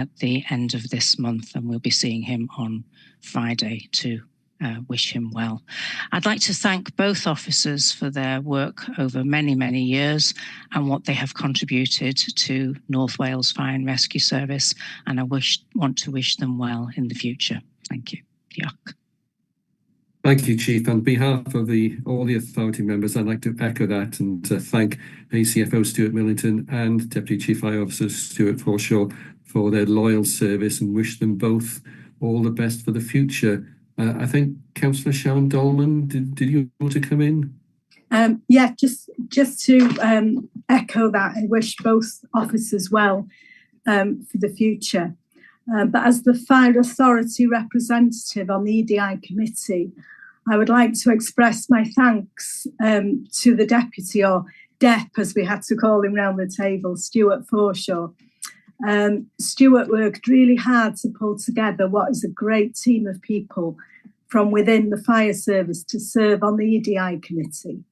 At the end of this month, and we'll be seeing him on Friday to wish him well. I'd like to thank both officers for their work over many, many years and what they have contributed to North Wales Fire and Rescue Service, and I want to wish them well in the future. Thank you. Diolch. Thank you, Chief. On behalf of all the authority members, I'd like to echo that and to thank ACFO Stuart Millington and Deputy Chief Fire Officer Stuart Forshaw for their loyal service and wish them both all the best for the future. I think Councillor Sharon Dolman, did you want to come in? Yeah, just to echo that, I wish both officers well for the future. But as the Fire Authority representative on the EDI committee, I would like to express my thanks to the deputy, or Dep as we had to call him round the table, Stuart Forshaw. Stuart worked really hard to pull together what is a great team of people from within the fire service to serve on the EDI committee.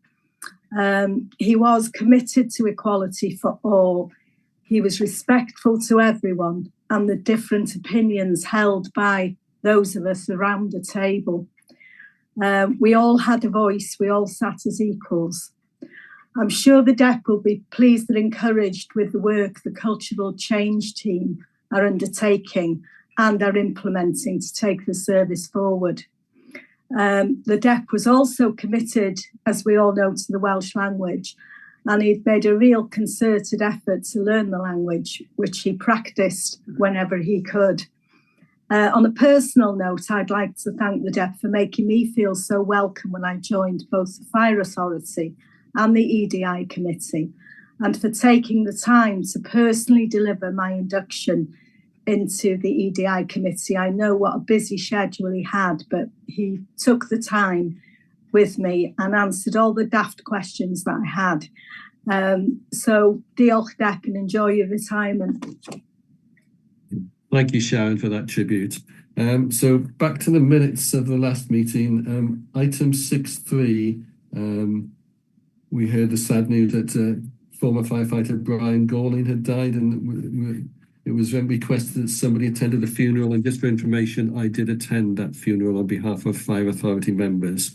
He was committed to equality for all. He was respectful to everyone and the different opinions held by those of us around the table. We all had a voice, we all sat as equals. I'm sure the DEP will be pleased and encouraged with the work the cultural change team are undertaking and are implementing to take the service forward. The DEP was also committed, as we all know, to the Welsh language, and he'd made a real concerted effort to learn the language, which he practiced whenever he could. On a personal note, I'd like to thank the DEP for making me feel so welcome when I joined both the Fire Authority and the EDI committee, and for taking the time to personally deliver my induction into the EDI committee. I know what a busy schedule he had, but he took the time with me and answered all the daft questions that I had. So diolch, Dep, and enjoy your retirement. Thank you, Sharon, for that tribute. So back to the minutes of the last meeting. Item 6.3, we heard the sad news that former firefighter Brian Gorling had died, and it was requested that somebody attended the funeral, and just for information, I did attend that funeral on behalf of Fire Authority members.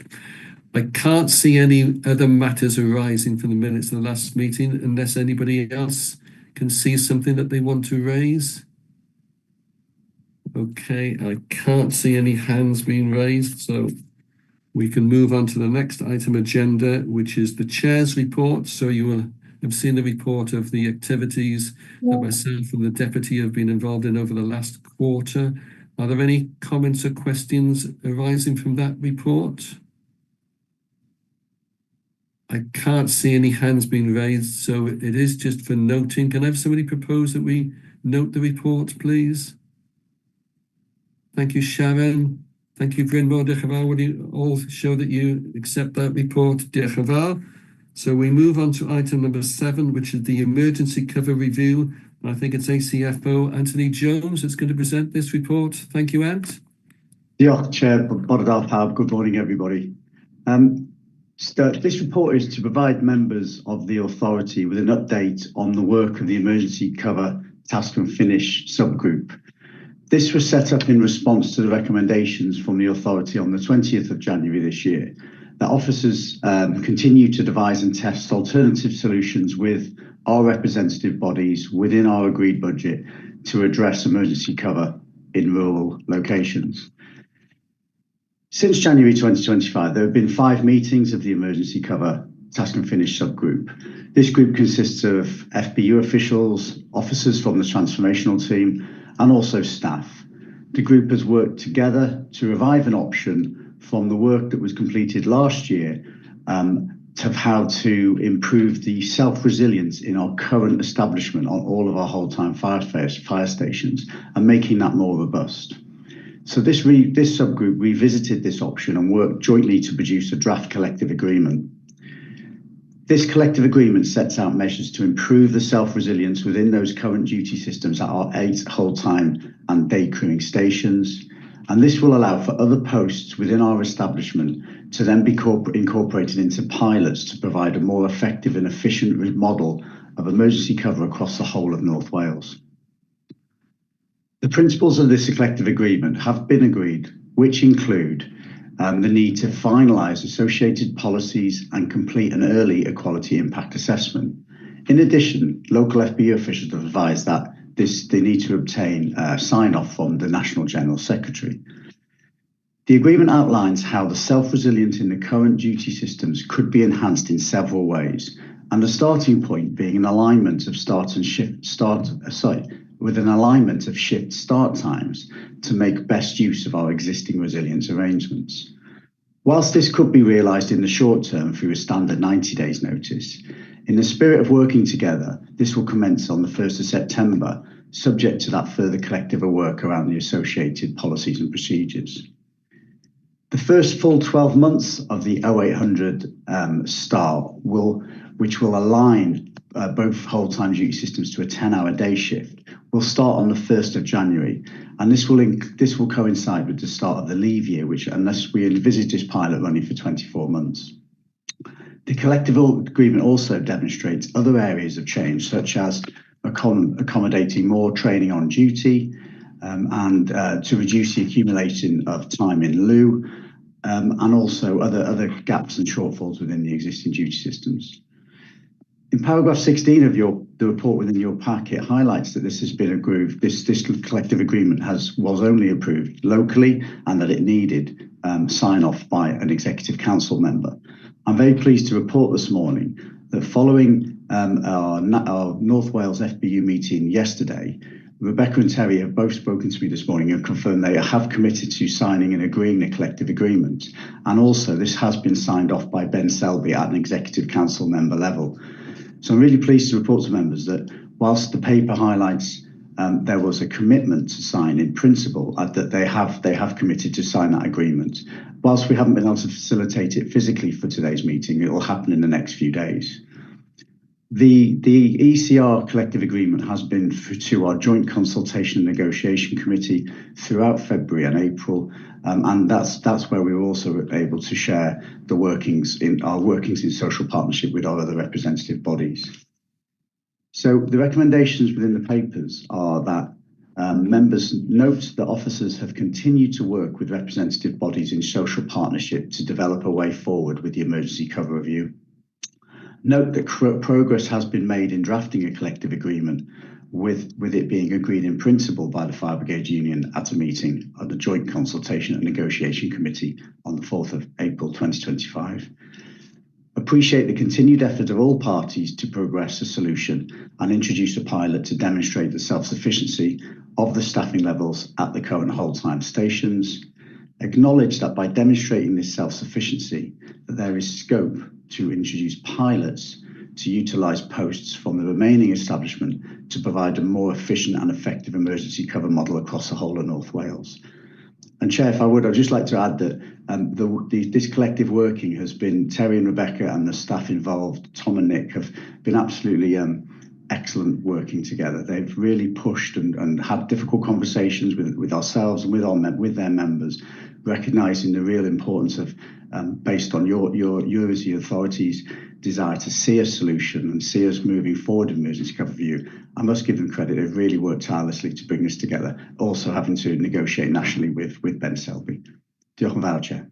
I can't see any other matters arising from the minutes of the last meeting, unless anybody else can see something that they want to raise. Okay, I can't see any hands being raised, so we can move on to the next item agenda, which is the chair's report. So you will have seen the report of the activities that myself and the deputy have been involved in over the last quarter. Are there any comments or questions arising from that report? I can't see any hands being raised, so it is just for noting. Can I have somebody propose that we note the report, please? Thank you, Sharon. Thank you, Brynmor. Diolch yn fawr. Would you all show that you accept that report? Diolch yn fawr. So we move on to item number 7, which is the emergency cover review. And I think it's ACFO Anthony Jones that's going to present this report. Thank you, Ant. Diolch, Chair. Bore da pawb. Good morning, everybody. This report is to provide members of the authority with an update on the work of the Emergency Cover Task and Finish subgroup. This was set up in response to the recommendations from the authority on the 20th of January this year, that officers continue to devise and test alternative solutions with our representative bodies within our agreed budget to address emergency cover in rural locations. Since January 2025, there have been 5 meetings of the Emergency Cover Task and Finish subgroup. This group consists of FBU officials, officers from the transformational team, and also staff. The group has worked together to revive an option from the work that was completed last year to how to improve the self-resilience in our current establishment on all of our whole-time fire stations and making that more robust. So this subgroup revisited this option and worked jointly to produce a draft collective agreement. This collective agreement sets out measures to improve the self-resilience within those current duty systems at our 8 whole-time and day crewing stations, and this will allow for other posts within our establishment to then be incorporated into pilots to provide a more effective and efficient model of emergency cover across the whole of North Wales. The principles of this collective agreement have been agreed, which include the need to finalise associated policies and complete an early equality impact assessment. In addition, local FBU officials have advised that they need to obtain sign-off from the National General Secretary. The agreement outlines how the self-resilience in the current duty systems could be enhanced in several ways, and the starting point being an alignment of start and shift start, sorry, with an alignment of shift start times to make best use of our existing resilience arrangements. Whilst this could be realised in the short term through a standard 90 days notice, in the spirit of working together, this will commence on the 1st of September, subject to that further collective work around the associated policies and procedures. The first full 12 months of the 0800 start, which will align both whole time duty systems to a 10-hour day shift, will start on the 1st of January, and this will coincide with the start of the leave year, which, unless we envisage this pilot running for 24 months. The collective agreement also demonstrates other areas of change, such as accommodating more training on duty, and to reduce the accumulation of time in lieu, and also other gaps and shortfalls within the existing duty systems. In paragraph 16 of the report within your pack, it highlights that this has been approved. This collective agreement was only approved locally, and that it needed sign off by an executive council member. I'm very pleased to report this morning that following our North Wales FBU meeting yesterday, Rebecca and Terry have both spoken to me this morning and confirmed they have committed to signing and agreeing the collective agreement. And also this has been signed off by Ben Selby at an executive council member level. So I'm really pleased to report to members that whilst the paper highlights there was a commitment to sign in principle, that they have committed to sign that agreement. Whilst we haven't been able to facilitate it physically for today's meeting, it will happen in the next few days. The ECR collective agreement has been to our joint consultation and negotiation committee throughout February and April, and that's where we were also able to share the workings in our workings in social partnership with our other representative bodies. So the recommendations within the papers are that members note that officers have continued to work with representative bodies in social partnership to develop a way forward with the emergency cover review. Note that progress has been made in drafting a collective agreement, with it being agreed in principle by the Fire Brigade Union at a meeting of the Joint Consultation and Negotiation Committee on the 4th of April 2025. Appreciate the continued effort of all parties to progress a solution and introduce a pilot to demonstrate the self-sufficiency of the staffing levels at the current whole time stations. Acknowledge that by demonstrating this self-sufficiency, that there is scope to introduce pilots to utilise posts from the remaining establishment to provide a more efficient and effective emergency cover model across the whole of North Wales. And Chair, if I would, I'd just like to add that this collective working has been, Terry and Rebecca and the staff involved, Tom and Nick, have been absolutely excellent working together. They've really pushed and had difficult conversations with ourselves and with their members, recognising the real importance of, based on your as the authorities' desire to see a solution and see us moving forward in emergency cover review. I must give them credit. They've really worked tirelessly to bring this together, also having to negotiate nationally with Ben Selby. Diolch yn fawr, Chair.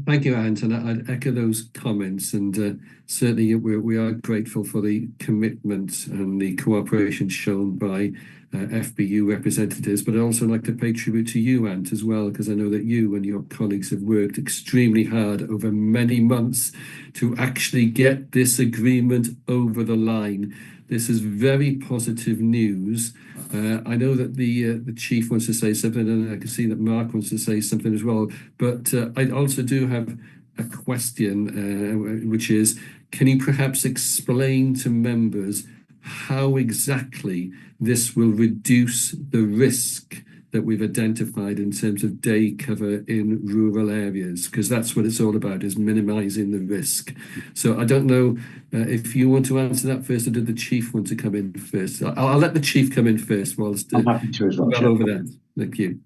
Thank you, Ant, and I'd echo those comments, and certainly we are grateful for the commitment and the cooperation shown by FBU representatives, but I'd also like to pay tribute to you, Ant, as well, because I know that you and your colleagues have worked extremely hard over many months to actually get this agreement over the line. This is very positive news. I know that the chief wants to say something, and I can see that Mark wants to say something as well. But I also do have a question, which is, can you perhaps explain to members how exactly this will reduce the risk that we've identified in terms of day cover in rural areas? Because that's what it's all about, is minimizing the risk. So I don't know if you want to answer that first, or did the chief want to come in first? I'll let the chief come in first whilst I'm happy to as well. Well over there. Thank you.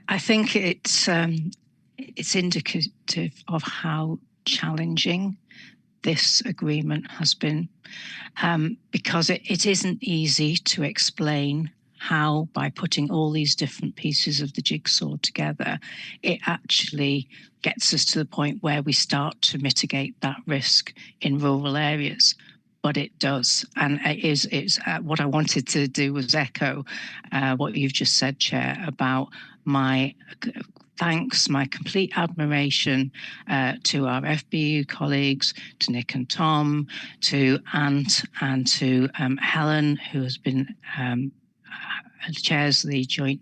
I think it's indicative of how challenging this agreement has been, because it isn't easy to explain how, by putting all these different pieces of the jigsaw together, it actually gets us to the point where we start to mitigate that risk in rural areas. But it does, and it's what I wanted to do was echo what you've just said, Chair, about my thanks, my complete admiration to our FBU colleagues, to Nick and Tom, to Ant, and to Helen, who has been chairs the joint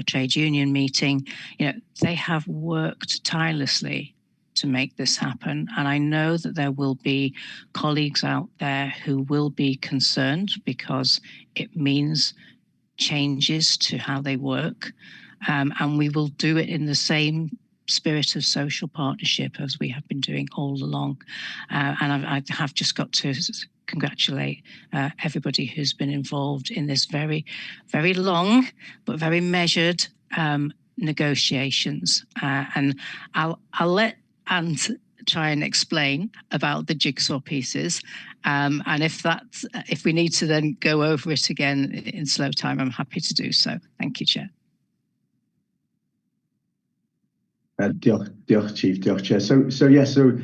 trade union meeting. You know, they have worked tirelessly to make this happen. And I know that there will be colleagues out there who will be concerned because it means changes to how they work. And we will do it in the same spirit of social partnership as we have been doing all along. And I have just got to congratulate everybody who's been involved in this very, very long, but very measured negotiations. And I'll let Ant try and explain about the jigsaw pieces. And if we need to then go over it again in slow time, I'm happy to do so. Thank you, Chair. Diolch, Chief, diolch, Chair. So yes, so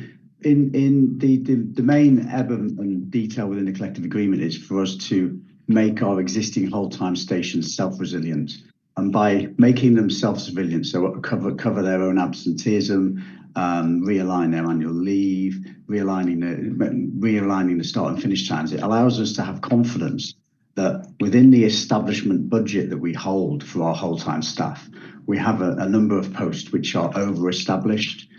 in the main ebb and detail within the collective agreement is for us to make our existing whole-time stations self-resilient, and by making them self-resilient, so cover their own absenteeism, realign their annual leave, realigning the start and finish times. It allows us to have confidence that within the establishment budget that we hold for our whole-time staff, we have a number of posts which are over-established.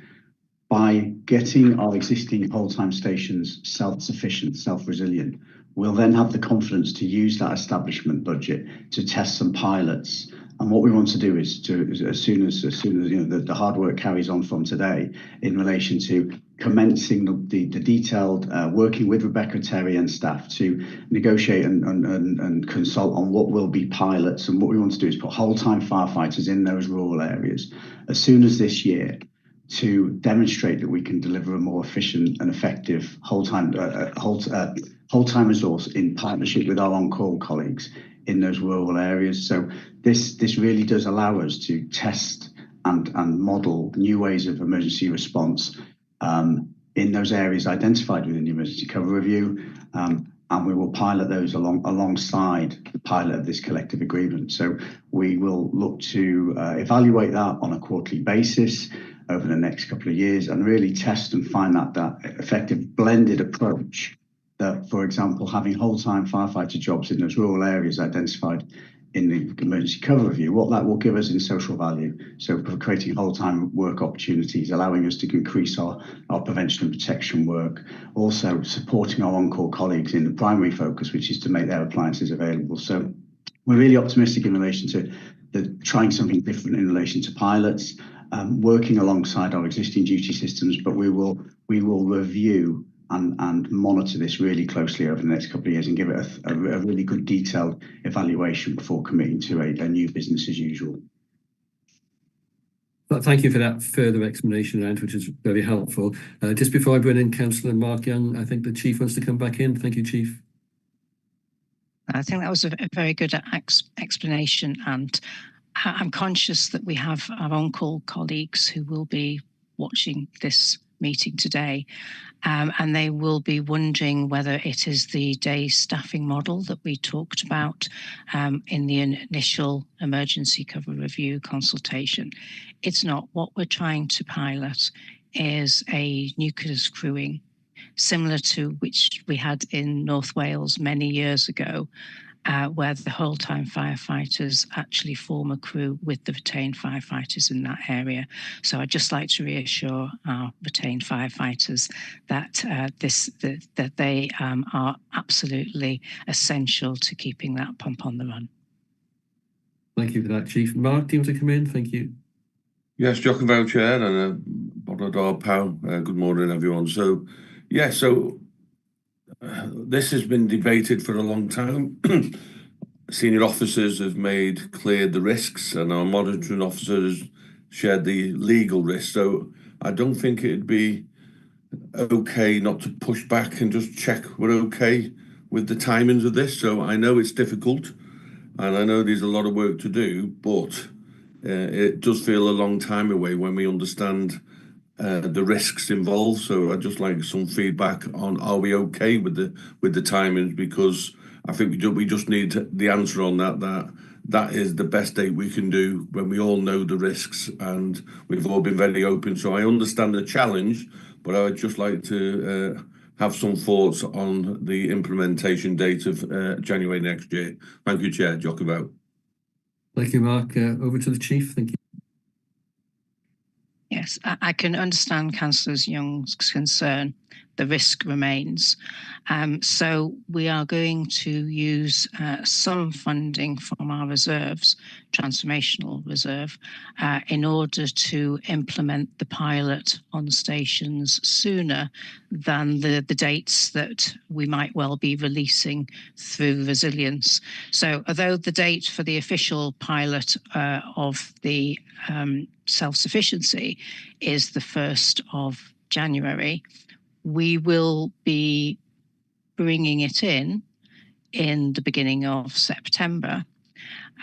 By getting our existing whole-time stations self-sufficient, self-resilient, we'll then have the confidence to use that establishment budget to test some pilots. And what we want to do is to, as soon as you know, the hard work carries on from today in relation to commencing the detailed working with Rebecca Terry and staff to negotiate and consult on what will be pilots. And what we want to do is put whole-time firefighters in those rural areas as soon as this year to demonstrate that we can deliver a more efficient and effective whole-time resource in partnership with our on-call colleagues in those rural areas. So this really does allow us to test and model new ways of emergency response in those areas identified within the emergency cover review, and we will pilot those alongside the pilot of this collective agreement. So we will look to evaluate that on a quarterly basis over the next couple of years and really test and find that effective blended approach that, for example, having whole-time firefighter jobs in those rural areas identified in the emergency cover review, what that will give us in social value. So creating whole-time work opportunities, allowing us to increase our prevention and protection work, also supporting our on-call colleagues in the primary focus, which is to make their appliances available. So we're really optimistic in relation to trying something different in relation to pilots, working alongside our existing duty systems, but we will review and monitor this really closely over the next couple of years and give it a really good detailed evaluation before committing to a new business as usual. Well, thank you for that further explanation, Ant, which is very helpful. Just before I bring in Councillor Mark Young, I think the Chief wants to come back in. Thank you, Chief. I think that was a very good explanation, and I'm conscious that we have our on-call colleagues who will be watching this meeting today, and they will be wondering whether it is the day staffing model that we talked about in the initial emergency cover review consultation. It's not. What we're trying to pilot is a nucleus crewing, similar to which we had in North Wales many years ago, where the whole-time firefighters actually form a crew with the retained firefighters in that area. So I'd just like to reassure our retained firefighters that that they are absolutely essential to keeping that pump on the run. Thank you for that, Chief. Mark, do you want to come in? Thank you. Yes, diolch yn fawr, Chair, and bore da pawb. Good morning, everyone. So, yeah, so this has been debated for a long time. Senior officers have made clear the risks, and our monitoring officers shared the legal risks. So I don't think it'd be okay not to push back and just check we're okay with the timings of this? So I know it's difficult, and I know there's a lot of work to do, but it does feel a long time away when we understand the risks involved. So I'd just like some feedback on, are we okay with the timings? Because I think we just need the answer on that is the best date we can do when we all know the risks and we've all been very open. So I understand the challenge, but I would just like to have some thoughts on the implementation date of January next year. Thank you, Chair. Diolch yn fawr. Thank you, Mark. Over to the Chief. Thank you. Yes, I can understand Councillor Young's concern. The risk remains. So we are going to use some funding from our reserves, transformational reserve, in order to implement the pilot on stations sooner than the dates that we might well be releasing through resilience. So although the date for the official pilot of the self-sufficiency is the 1st of January, we will be bringing it in the beginning of September,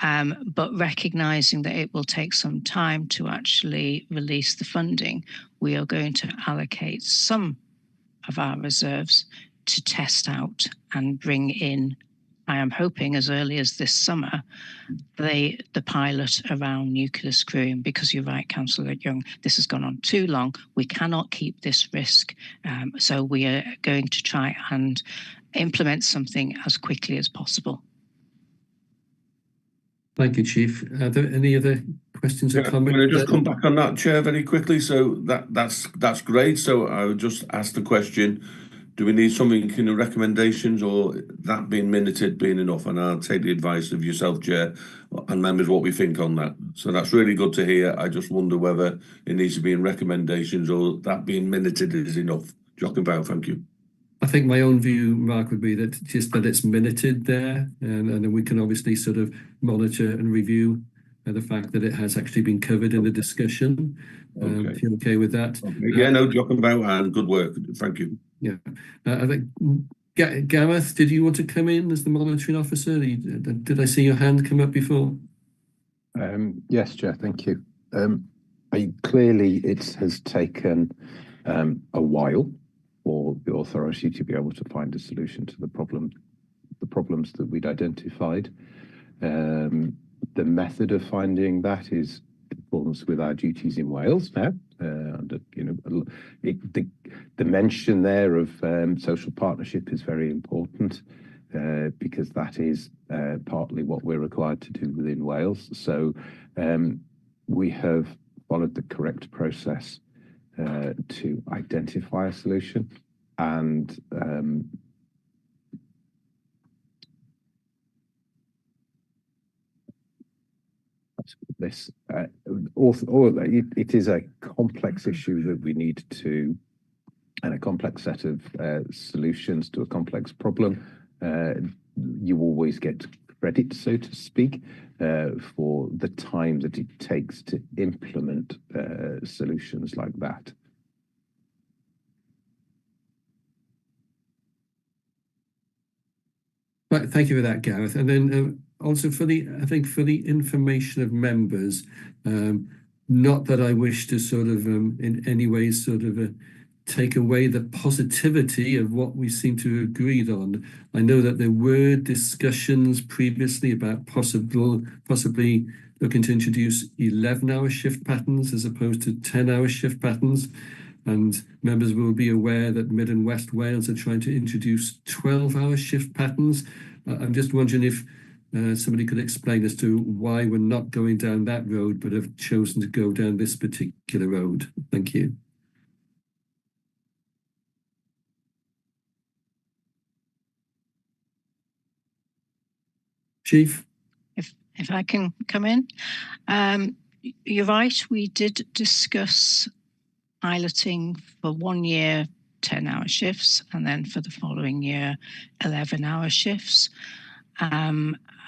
but recognising that it will take some time to actually release the funding, we are going to allocate some of our reserves to test out and bring in, I am hoping as early as this summer, the pilot around nucleus crewing, because you're right, Councillor Young, this has gone on too long. We cannot keep this risk. So we are going to try and implement something as quickly as possible. Thank you, Chief. Are there any other questions or comments? Can I just come back on that, Chair, very quickly? So that's great. So I would just ask the question, do we need something in the recommendations, or that being minuted being enough? And I'll take the advice of yourself, Chair, and members, what we think on that. So that's really good to hear. I just wonder whether it needs to be in recommendations or that being minuted is enough. Diolch yn fawr, thank you. I think my own view, Mark, would be that just that it's minuted there, and then we can obviously sort of monitor and review the fact that it has actually been covered in the discussion. Okay. If you're okay with that. Okay. Yeah, no, diolch yn fawr, and good work. Thank you. Yeah. I think, Gareth, did you want to come in as the monitoring officer? Did I see your hand come up before? Yes, Chair, thank you. Clearly, it has taken a while for the authority to be able to find a solution to the problems that we'd identified. The method of finding that is in accordance with our duties in Wales now. And, you know, the dimension there of social partnership is very important, because that is partly what we're required to do within Wales. So we have followed the correct process to identify a solution, and this it is a complex issue that we need to, and a complex set of solutions to a complex problem. You always get credit, so to speak, for the time that it takes to implement solutions like that. Right, thank you for that, Gareth. And then also for the, I think for the information of members, not that I wish to sort of in any way sort of take away the positivity of what we seem to have agreed on. I know that there were discussions previously about possibly looking to introduce 11-hour shift patterns as opposed to 10-hour shift patterns. And members will be aware that Mid and West Wales are trying to introduce 12-hour shift patterns. I'm just wondering if somebody could explain as to why we're not going down that road, but have chosen to go down this particular road. Thank you. Chief? If I can come in. You're right, we did discuss piloting for 1 year, 10-hour shifts, and then for the following year, 11-hour shifts.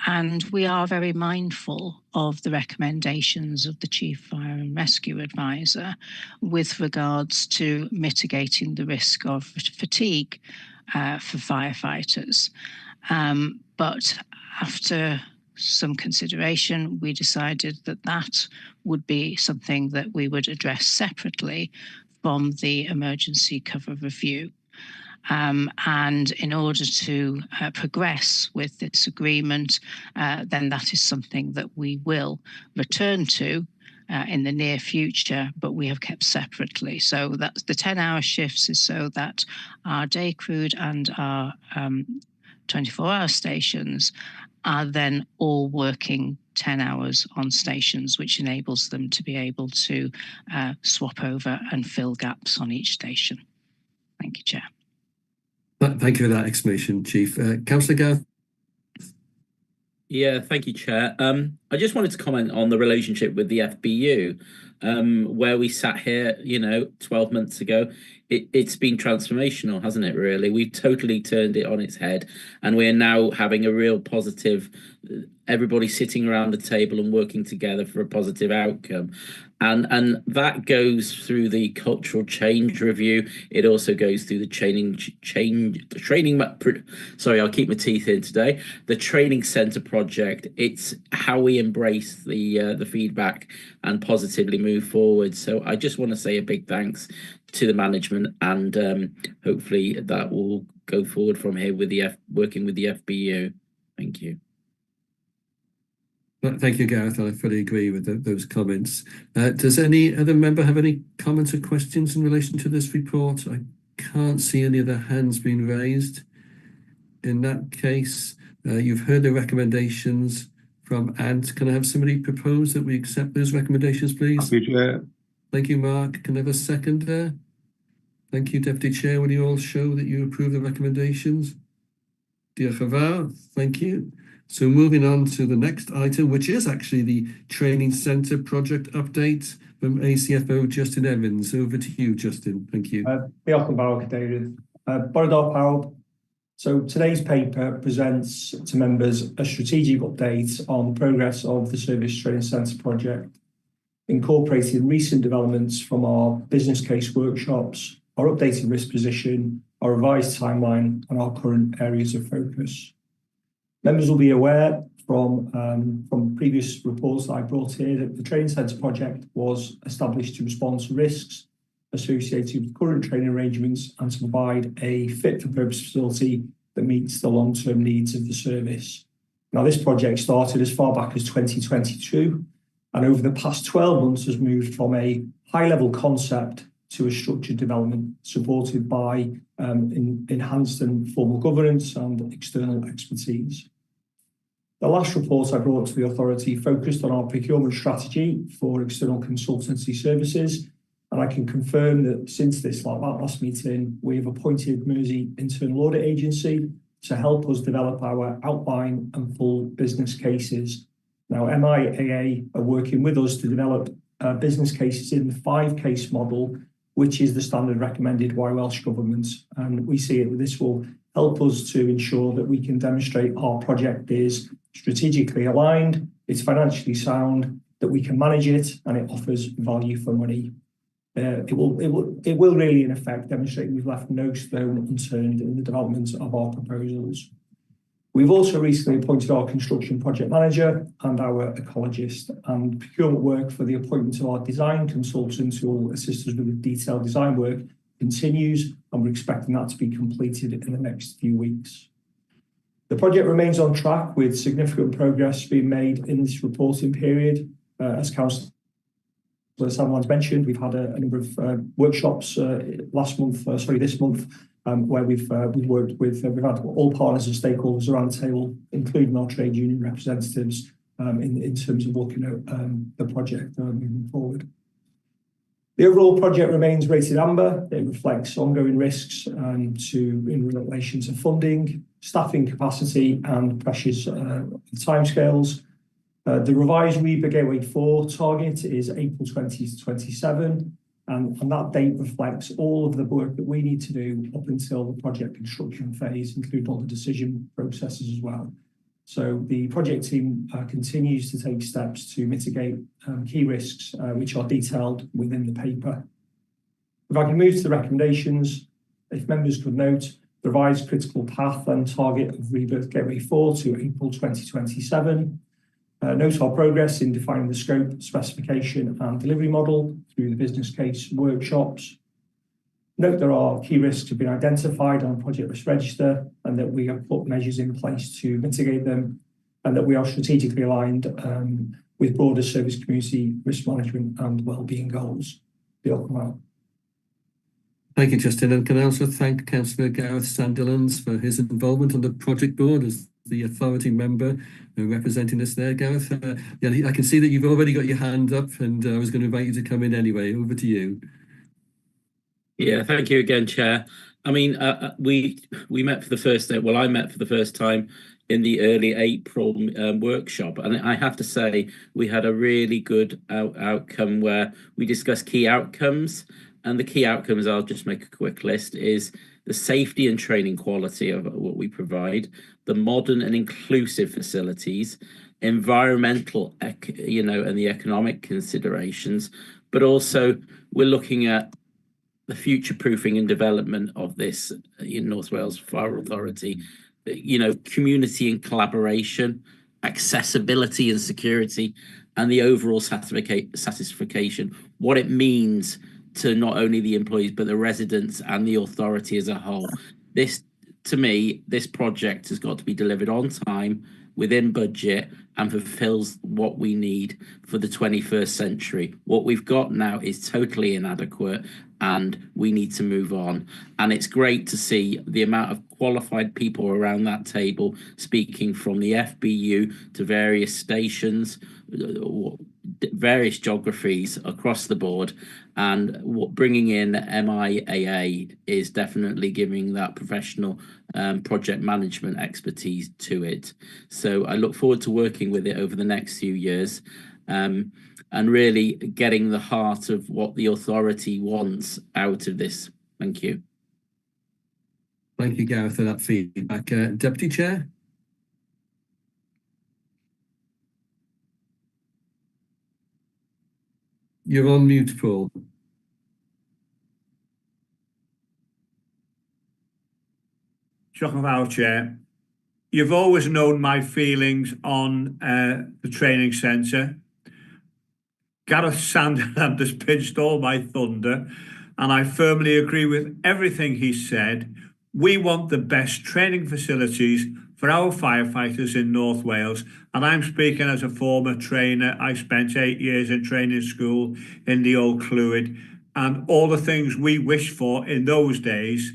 And we are very mindful of the recommendations of the Chief Fire and and Rescue Advisor with regards to mitigating the risk of fatigue for firefighters. But after some consideration, we decided that that would be something that we would address separately from the emergency cover review. And in order to progress with this agreement, then that is something that we will return to in the near future, but we have kept separately. So that's the 10-hour shifts is so that our day crewed and our 24-hour stations are then all working 10 hours on stations, which enables them to be able to swap over and fill gaps on each station. Thank you, Chair. Thank you for that explanation, Chief. Councillor Gareth. Yeah, thank you, Chair. I just wanted to comment on the relationship with the FBU, where we sat here, 12 months ago. It's been transformational, hasn't it, really? We've totally turned it on its head, and we're now having a real positive, everybody sitting around the table and working together for a positive outcome. And that goes through the cultural change review. It also goes through the training, change, the training, sorry, I'll keep my teeth in today, the training centre project. It's how we embrace the feedback and positively move forward. So I just want to say a big thanks to the management, and hopefully that will go forward from here with the working with the FBU. Thank you. Thank you, Gareth. I fully agree with those comments. Does any other member have any comments or questions in relation to this report? I can't see any other hands being raised. In that case, you've heard the recommendations from Ant. Can I have somebody propose that we accept those recommendations, please? Thank you, Chair. Thank you, Mark. Can I have a second there? Thank you, Deputy Chair. Will you all show that you approve the recommendations? Diolch yn fawr. Thank you. So moving on to the next item, which is actually the Training Centre project update from ACFO Justin Evans. Over to you, Justin. Thank you. Diolch yn fawr, Cadeirydd. Bore da pawb. So today's paper presents to members a strategic update on the progress of the Service Training Centre project, incorporating recent developments from our business case workshops, our updated risk position, our revised timeline, and our current areas of focus. Members will be aware from previous reports that I brought here that the Training Centre project was established to respond to risks associated with current training arrangements and to provide a fit-for-purpose facility that meets the long-term needs of the service. Now, this project started as far back as 2022, and over the past 12 months has moved from a high-level concept to a structured development supported by enhanced and formal governance and external expertise. The last report I brought to the authority focused on our procurement strategy for external consultancy services, and I can confirm that since this last meeting, we have appointed Mersey Internal Audit Agency to help us develop our outline and full business cases. Now, MIAA are working with us to develop business cases in the 5-case model, which is the standard recommended by Welsh Government, and we see it this will help us to ensure that we can demonstrate our project is strategically aligned, it's financially sound, that we can manage it, and it offers value for money. It will really, in effect, demonstrate we've left no stone unturned in the development of our proposals. We've also recently appointed our construction project manager and our ecologist, and procurement work for the appointment of our design consultants who will assist us with the detailed design work continues, and we're expecting that to be completed in the next few weeks. The project remains on track with significant progress being made in this reporting period. As Councillor Sandilands mentioned, we've had a number of workshops this month, where we've worked with, we've had all partners and stakeholders around the table, including our trade union representatives, in terms of looking at the project moving forward. The overall project remains rated amber. It reflects ongoing risks in relation to funding, staffing capacity, and pressures timescales. The revised RIBA Gateway 4 target is April 2027, and that date reflects all of the work that we need to do up until the project construction phase, including all the decision processes as well. So the project team continues to take steps to mitigate key risks, which are detailed within the paper. If I can move to the recommendations, if members could note the revised critical path and target of RebIRTH Gateway 4 to April 2027. Note our progress in defining the scope, specification and delivery model through the business case workshops. Note there are key risks have been identified on the project risk register and that we have put measures in place to mitigate them, and that we are strategically aligned with broader service community risk management and wellbeing goals. Diolch yn fawr. Thank you, Justin. And can I also thank Councillor Gareth Sandilands for his involvement on the project board as the authority member representing us there, Gareth. Yeah, I can see that you've already got your hand up, and I was going to invite you to come in anyway. Over to you. Yeah, thank you again, Chair. I mean, we met for the first time, well, I met for the first time in the early April workshop, and I have to say we had a really good outcome where we discussed key outcomes, and the key outcomes, I'll just make a quick list, is the safety and training quality of what we provide, the modern and inclusive facilities, environmental, you know, and the economic considerations, but also we're looking at the future-proofing and development of this in North Wales Fire Authority, you know, community and collaboration, accessibility and security, and the overall satisfaction, what it means to not only the employees, but the residents and the authority as a whole. This, to me, this project has got to be delivered on time, within budget, and fulfills what we need for the 21st century. What we've got now is totally inadequate, and we need to move on. And it's great to see the amount of qualified people around that table speaking from the FBU to various stations, various geographies across the board, and what bringing in MIAA is definitely giving that professional project management expertise to it. So I look forward to working with it over the next few years, and really getting the heart of what the authority wants out of this. Thank you. Thank you, Gareth, for that feedback. Deputy Chair? You're on mute, Paul. Diolch yn fawr, Chair. You've always known my feelings on the training centre. Gareth Sandilands has pinched all my thunder, and I firmly agree with everything he said. We want the best training facilities for our firefighters in North Wales, and I'm speaking as a former trainer. I spent 8 years in training school in the old Clwyd, and all the things we wished for in those days,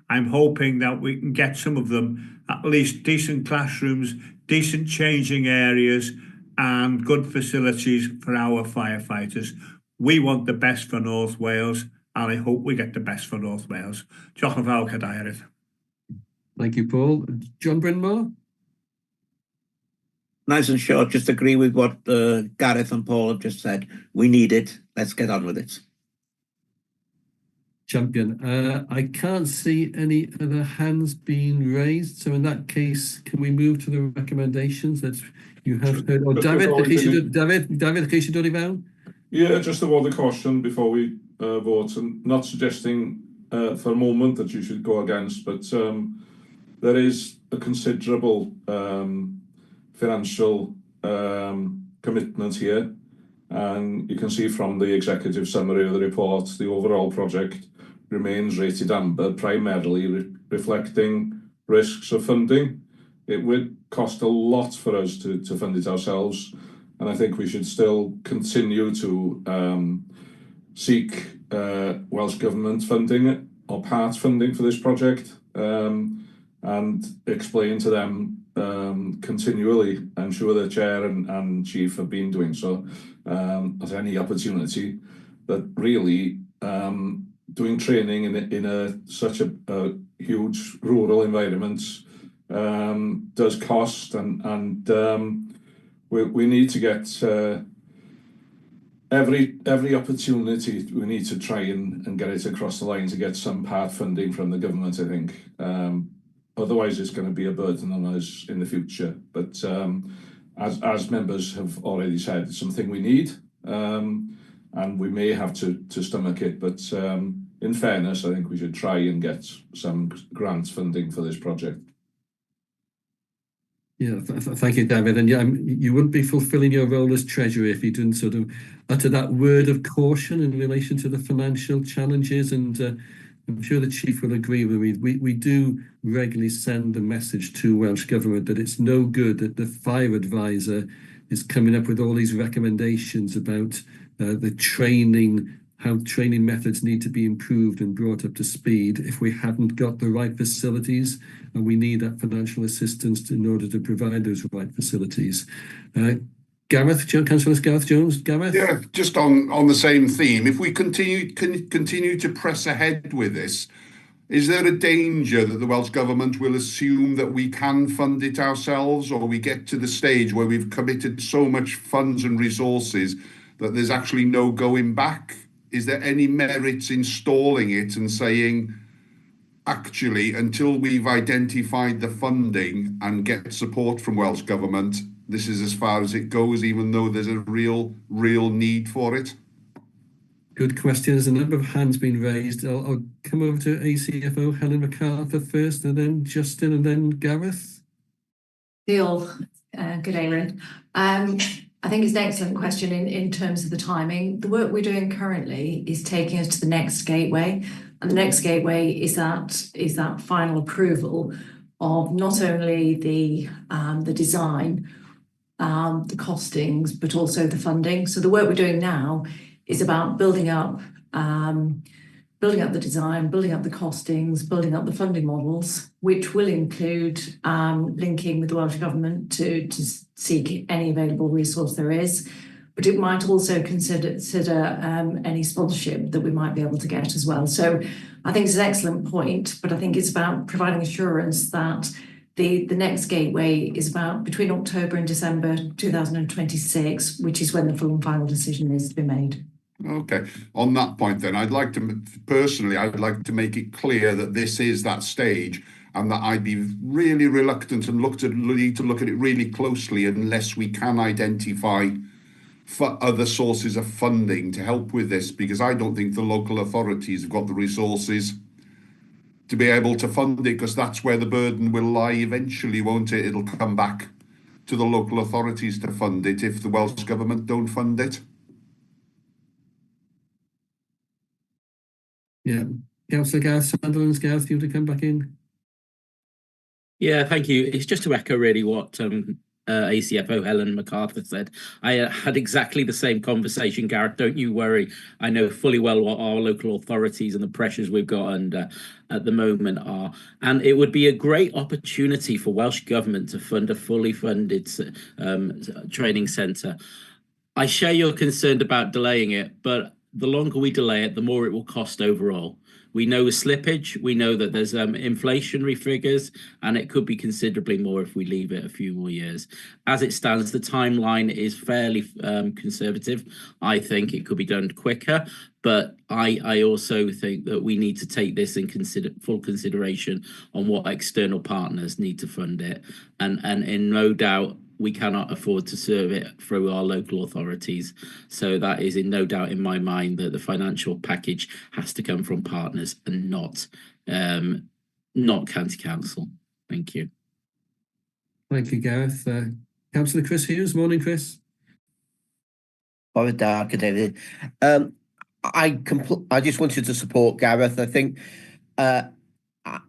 I'm hoping that we can get some of them, at least decent classrooms, decent changing areas, and good facilities for our firefighters. We want the best for North Wales, and I hope we get the best for North Wales. Diolch yn fawr, Cadeirydd. Thank you, Paul. John Brynmor? Nice and short, just agree with what Gareth and Paul have just said. We need it. Let's get on with it. Champion. I can't see any other hands being raised, so in that case, can we move to the recommendations that you have heard? Oh, David, David, David, chi eisiau dod i fewn? Yeah, just a word of caution before we vote, and not suggesting for a moment that you should go against, but there is a considerable financial commitment here, and you can see from the executive summary of the report, the overall project remains rated amber, primarily reflecting risks of funding. It would cost a lot for us to fund it ourselves, and I think we should still continue to seek Welsh Government funding or part funding for this project, and explain to them continually. I'm sure the Chair and Chief have been doing so at any opportunity, that really doing training in such a huge rural environment does cost, and we need to get every opportunity. We need to try and get it across the line to get some part funding from the government, I think. Otherwise, it's going to be a burden on us in the future. But as members have already said, it's something we need, and we may have to stomach it. But in fairness, I think we should try and get some grant funding for this project. Yeah, thank you, David. And yeah, you wouldn't be fulfilling your role as treasurer if you didn't sort of utter that word of caution in relation to the financial challenges. And I'm sure the chief will agree with me. We do regularly send the message to Welsh Government that it's no good that the fire advisor is coming up with all these recommendations about the training, how training methods need to be improved and brought up to speed if we haven't got the right facilities, and we need that financial assistance in order to provide those right facilities. Gareth, Councillor Gareth Jones, Gareth? Yeah, just on the same theme, if we continue to press ahead with this, is there a danger that the Welsh Government will assume that we can fund it ourselves, or we get to the stage where we've committed so much funds and resources that there's actually no going back? Is there any merits in stalling it and saying, actually, until we've identified the funding and get support from Welsh Government, this is as far as it goes, even though there's a real need for it? Good question. There's a number of hands being raised. I'll come over to ACFO Helen MacArthur first, and then Justin, and then Gareth. Diolch, Cadeirydd. I think it's an excellent question in terms of the timing. The work we're doing currently is taking us to the next gateway, and the next gateway is that final approval of not only the design, the costings, but also the funding. So the work we're doing now is about building up the design, building up the costings, building up the funding models, which will include linking with the Welsh Government to seek any available resource there is. But it might also consider any sponsorship that we might be able to get as well. So I think it's an excellent point, but I think it's about providing assurance that the next gateway is about between October and December 2026, which is when the full and final decision is to be made. Okay. On that point then, I'd like to, personally, I'd like to make it clear that this is that stage and that I'd be really reluctant and need to look at it really closely unless we can identify for other sources of funding to help with this, because I don't think the local authorities have got the resources to be able to fund it, because that's where the burden will lie eventually, won't it? It'll come back to the local authorities to fund it if the Welsh Government don't fund it. Yeah. Councillor Gareth Sandilands, Gareth, you want to come back in? Yeah, thank you. It's just to echo really what ACFO Helen MacArthur said. I had exactly the same conversation, Gareth. Don't you worry. I know fully well what our local authorities and the pressures we've got under at the moment are. And it would be a great opportunity for Welsh Government to fund a fully funded training centre. I share your concern about delaying it, but the longer we delay it, the more it will cost overall. We know the slippage, we know that there's inflationary figures, and it could be considerably more if we leave it a few more years. As it stands, the timeline is fairly conservative. I think it could be done quicker, but I also think that we need to take this in full consideration on what external partners need to fund it. And in no doubt, we cannot afford to serve it through our local authorities. So that is in no doubt in my mind that the financial package has to come from partners and not county council. Thank you. Thank you, Gareth. Councillor Chris Hughes. Morning, Chris. Bore da, Cadeirydd. I just wanted to support Gareth. I think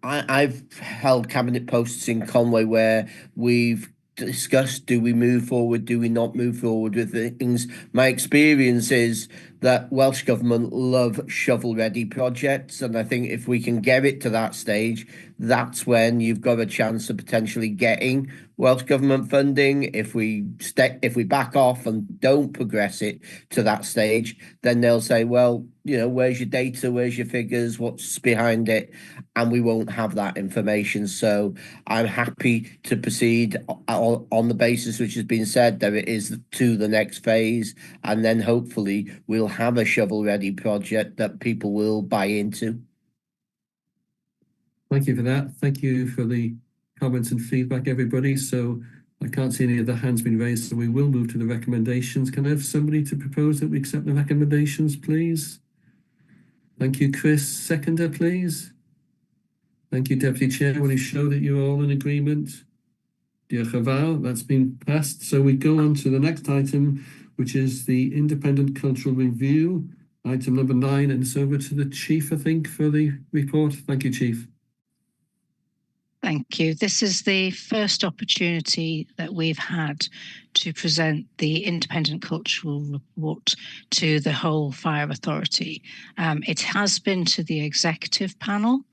I've held cabinet posts in Conwy where we've discussed, do we move forward, do we not move forward with things? My experience is that Welsh Government love shovel-ready projects, and I think if we can get it to that stage, that's when you've got a chance of potentially getting Welsh Government funding. If we back off and don't progress it to that stage, then they'll say, well, you know, where's your data, where's your figures, what's behind it, and we won't have that information. So I'm happy to proceed on the basis which has been said, that it is to the next phase, and then hopefully we'll have a shovel-ready project that people will buy into. Thank you for that. Thank you for the comments and feedback, everybody. So I can't see any other hands being raised, so we will move to the recommendations. Can I have somebody to propose that we accept the recommendations, please? Thank you, Chris. Seconder, please. Thank you, Deputy Chair. Will you show that you're all in agreement? Diolch yn fawr. That's been passed. So we go on to the next item, which is the Independent Cultural Review, item number 9, and it's over to the Chief, I think, for the report. Thank you, Chief. Thank you. This is the first opportunity that we've had to present the Independent Cultural Report to the whole Fire Authority. It has been to the executive panel,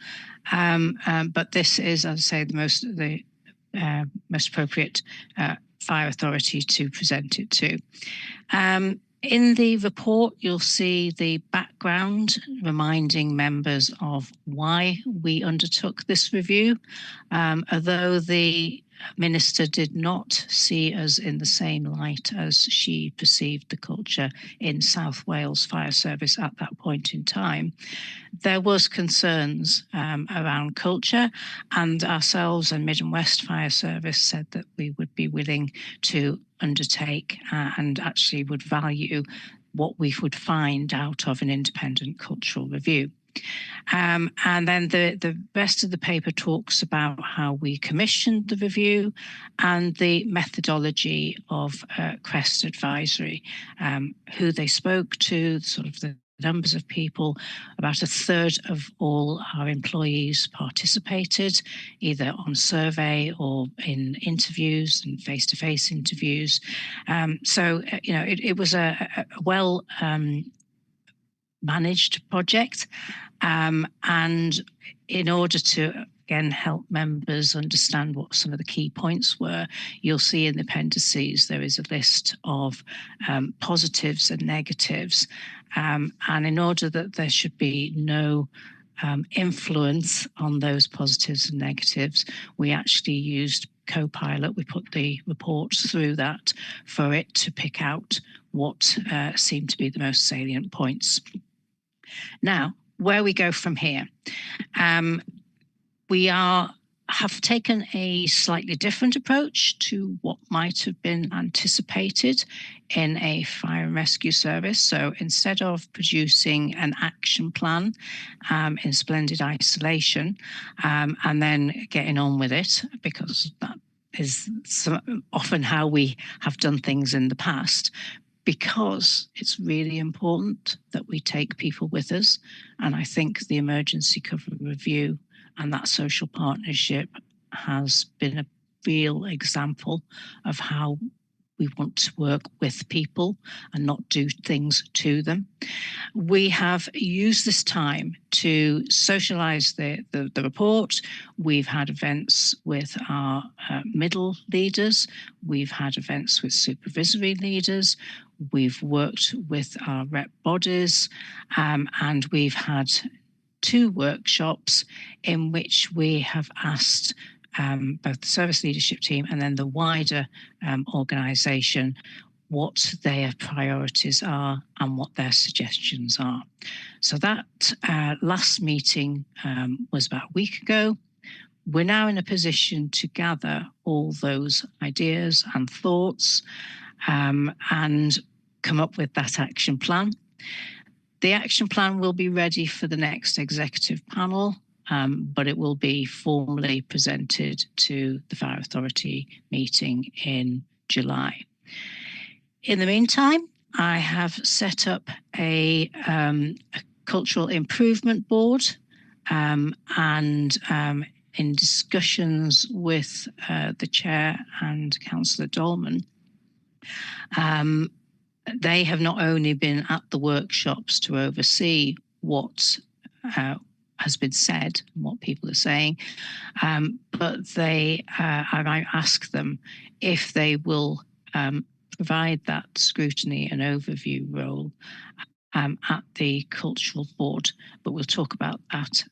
but this is, as I say, the most appropriate Fire Authority to present it to. In the report, you'll see the background reminding members of why we undertook this review. Although the minister did not see us in the same light as she perceived the culture in South Wales Fire Service at that point in time, there was concerns around culture, and ourselves and Mid and West Fire Service said that we would be willing to undertake and actually would value what we would find out of an independent cultural review. And then the rest of the paper talks about how we commissioned the review and the methodology of Crest Advisory, who they spoke to, sort of the numbers of people. About a third of all our employees participated, either on survey or in interviews and face-to-face interviews. So, you know, it was a well managed project. And in order to, again, help members understand what some of the key points were, you'll see in the appendices there is a list of positives and negatives. And in order that there should be no influence on those positives and negatives, we actually used Copilot. We put the reports through that for it to pick out what seemed to be the most salient points. Now, where we go from here. We have taken a slightly different approach to what might have been anticipated in a fire and rescue service. So instead of producing an action plan in splendid isolation and then getting on with it, because that is often how we have done things in the past, because it's really important that we take people with us. And I think the emergency cover review and that social partnership has been a real example of how we want to work with people and not do things to them. We have used this time to socialise the report. We've had events with our middle leaders. We've had events with supervisory leaders. We've worked with our rep bodies, and we've had 2 workshops in which we have asked both the service leadership team and then the wider organisation what their priorities are and what their suggestions are. So that last meeting was about a week ago. We're now in a position to gather all those ideas and thoughts and come up with that action plan. The action plan will be ready for the next executive panel, but it will be formally presented to the Fire Authority meeting in July. In the meantime, I have set up a cultural improvement board, and in discussions with the chair and Councillor Dolman, they have not only been at the workshops to oversee what has been said and what people are saying, but they, I ask them if they will provide that scrutiny and overview role at the cultural board, but we'll talk about that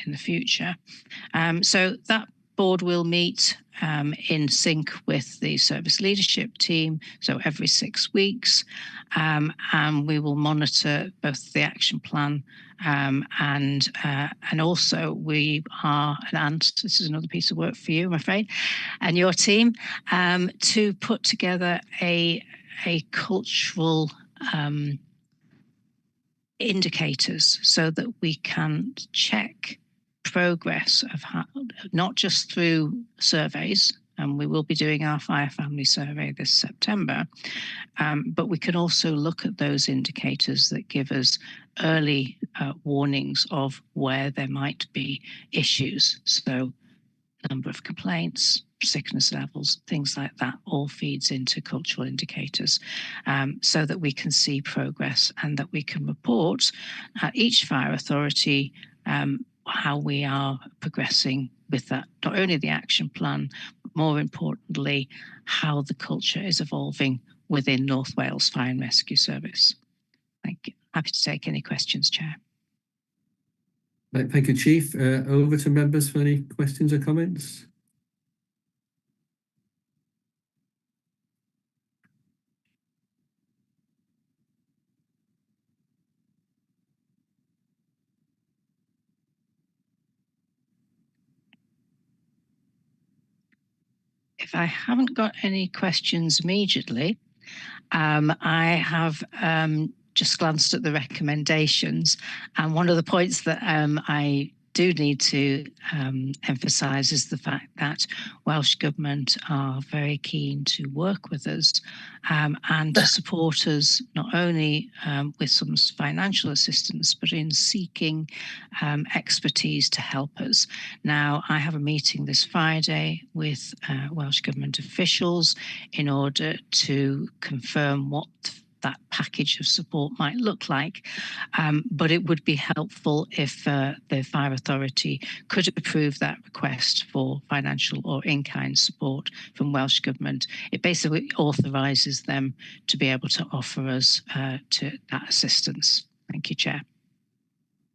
in the future. So that board will meet in sync with the service leadership team, so every 6 weeks, and we will monitor both the action plan and also we are, and this is another piece of work for you, I'm afraid, and your team, to put together a cultural indicators so that we can check progress of how, not just through surveys, and we will be doing our fire family survey this September, but we can also look at those indicators that give us early warnings of where there might be issues. So number of complaints, sickness levels, things like that, all feeds into cultural indicators, so that we can see progress and that we can report at each fire authority how we are progressing with that, not only the action plan, but more importantly, how the culture is evolving within North Wales Fire and Rescue Service. Thank you. Happy to take any questions, Chair. Right, thank you, Chief. Over to members for any questions or comments. If I haven't got any questions immediately, I have just glanced at the recommendations, and one of the points that I do need to emphasise is the fact that Welsh Government are very keen to work with us and to support us not only with some financial assistance, but in seeking expertise to help us. Now, I have a meeting this Friday with Welsh Government officials in order to confirm what that package of support might look like, but it would be helpful if the fire authority could approve that request for financial or in-kind support from Welsh Government. It basically authorises them to be able to offer us to that assistance. Thank you, Chair.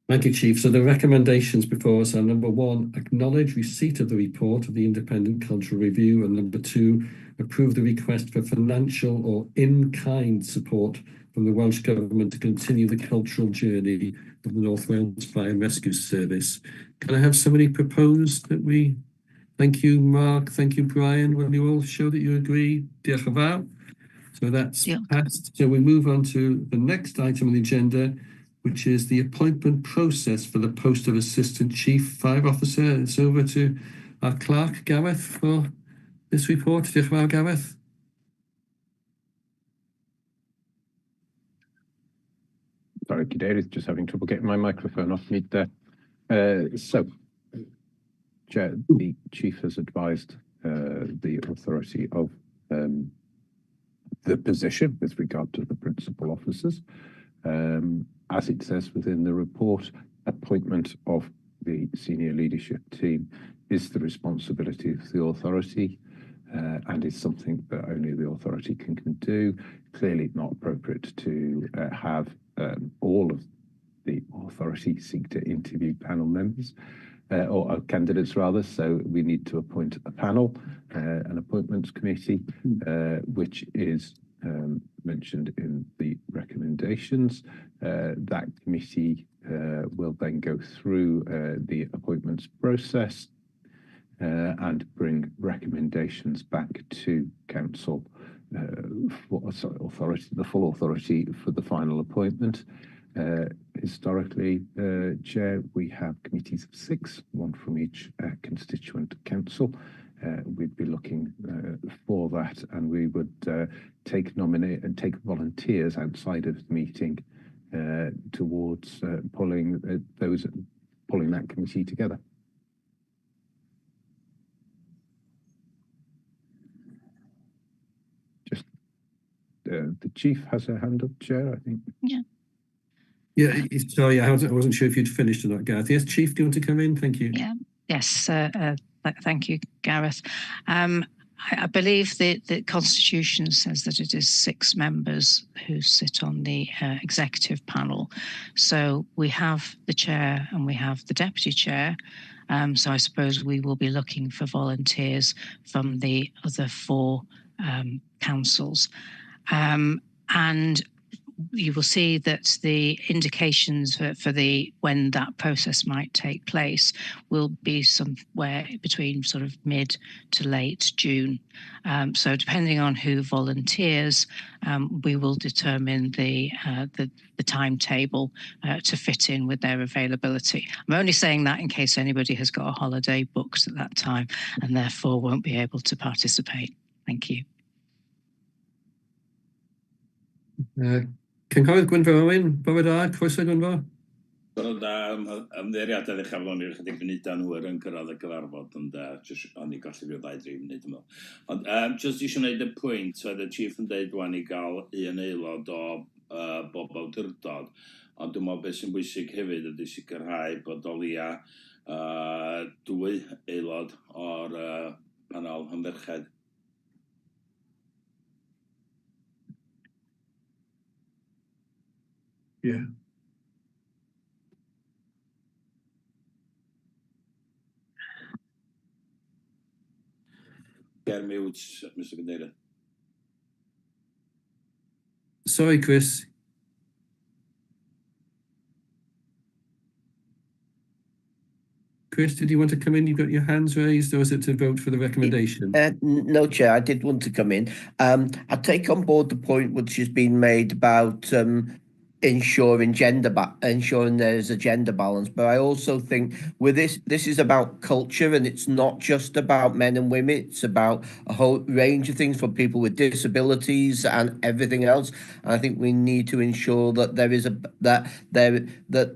Thank you, Chief. So the recommendations before us are number 1, acknowledge receipt of the report of the Independent Cultural Review, and number 2, approve the request for financial or in-kind support from the Welsh Government to continue the cultural journey of the North Wales Fire and Rescue Service. Can I have somebody propose that we... Thank you, Mark. Thank you, Brian. Will you all show that you agree? Diolch yn fawr. So that's passed. So we move on to the next item on the agenda, which is the appointment process for the post of Assistant Chief Fire Officer. It's over to our clerk, Gareth, for this report. Diolch yn fawr, Gareth. Sorry, Cadeirydd, just having trouble getting my microphone off mute there. So, Chair, the Chief has advised the authority of the position with regard to the principal officers. As it says within the report, appointment of the senior leadership team is the responsibility of the authority and is something that only the authority can do. Clearly not appropriate to have all of the authority seek to interview panel members or candidates rather, so we need to appoint a panel, an appointments committee, which is mentioned in the recommendations. That committee will then go through the appointments process and bring recommendations back to council, authority, the full authority for the final appointment. Historically, Chair, we have committees of 6, one from each constituent council. We'd be looking for that, and we would take nominate and take volunteers outside of the meeting towards pulling that committee together. Just the Chief has her hand up, Chair, I think. Yeah. Yeah, sorry, I wasn't sure if you'd finished or not, Gareth. Yes, Chief, do you want to come in? Thank you. Yeah. Yes, thank you, Gareth. I believe that the Constitution says that it is 6 members who sit on the executive panel. So we have the chair and we have the deputy chair, So I suppose we will be looking for volunteers from the other 4 councils. And you will see that the indications for the when that process might take place will be somewhere between sort of mid to late June. So depending on who volunteers, we will determine the timetable to fit in with their availability. I'm only saying that in case anybody has got a holiday booked at that time and therefore won't be able to participate. Thank you. Cynghorydd Gwynfor Owen, bore da, croeso Gwynfor. Bore da, ymddiheuriadau ddechrau o'n i'n chydig funudau'n hwyr yn cyrraedd y cyfarfod, ond just, o'n i golli rhyw 2-3 munud yn ôl. Ond just eisiau gwneud y pwynt, oedd y chief yn deud wan i gael un aelod o bob awdurdod, ond dwi'n meddwl beth sy'n bwysig hefyd ydy sicrhau bod o leia 2 aelod o'r panel yn ferched. Yeah. Get mute, Mr. Cadeirydd. Sorry, Chris. Chris, did you want to come in? You've got your hands raised, or is it to vote for the recommendation? No, Chair, I did want to come in. I take on board the point which has been made about ensuring ensuring there's a gender balance, but I also think with this is about culture, and it's not just about men and women. It's about a whole range of things for people with disabilities and everything else. And I think we need to ensure that there is that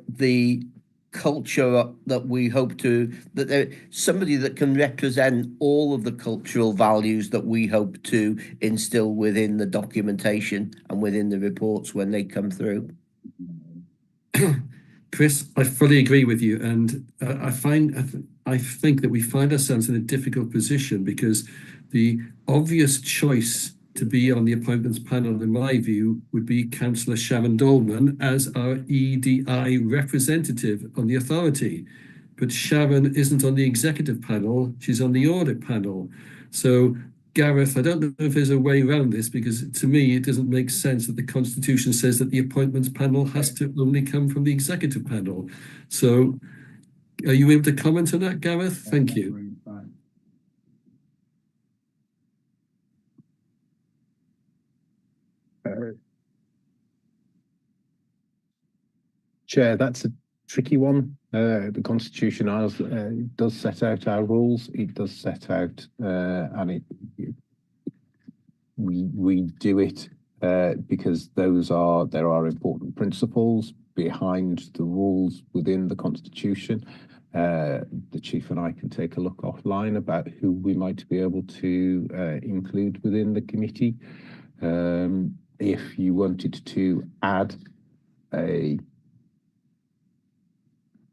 the culture that we hope to, that there somebody that can represent all of the cultural values that we hope to instill within the documentation and within the reports when they come through. Chris, I fully agree with you, and I think that we find ourselves in a difficult position because the obvious choice to be on the appointments panel, in my view, would be Councillor Sharon Dolman as our EDI representative on the authority. But Sharon isn't on the executive panel, she's on the audit panel. So, Gareth, I don't know if there's a way around this, because to me, it doesn't make sense that the Constitution says that the appointments panel has to only come from the executive panel. So, are you able to comment on that, Gareth? Thank you. Chair, that's a tricky one. The Constitution does set out our rules. It does set out, and we do it because there are important principles behind the rules within the Constitution. The Chief and I can take a look offline about who we might be able to include within the committee. If you wanted to add a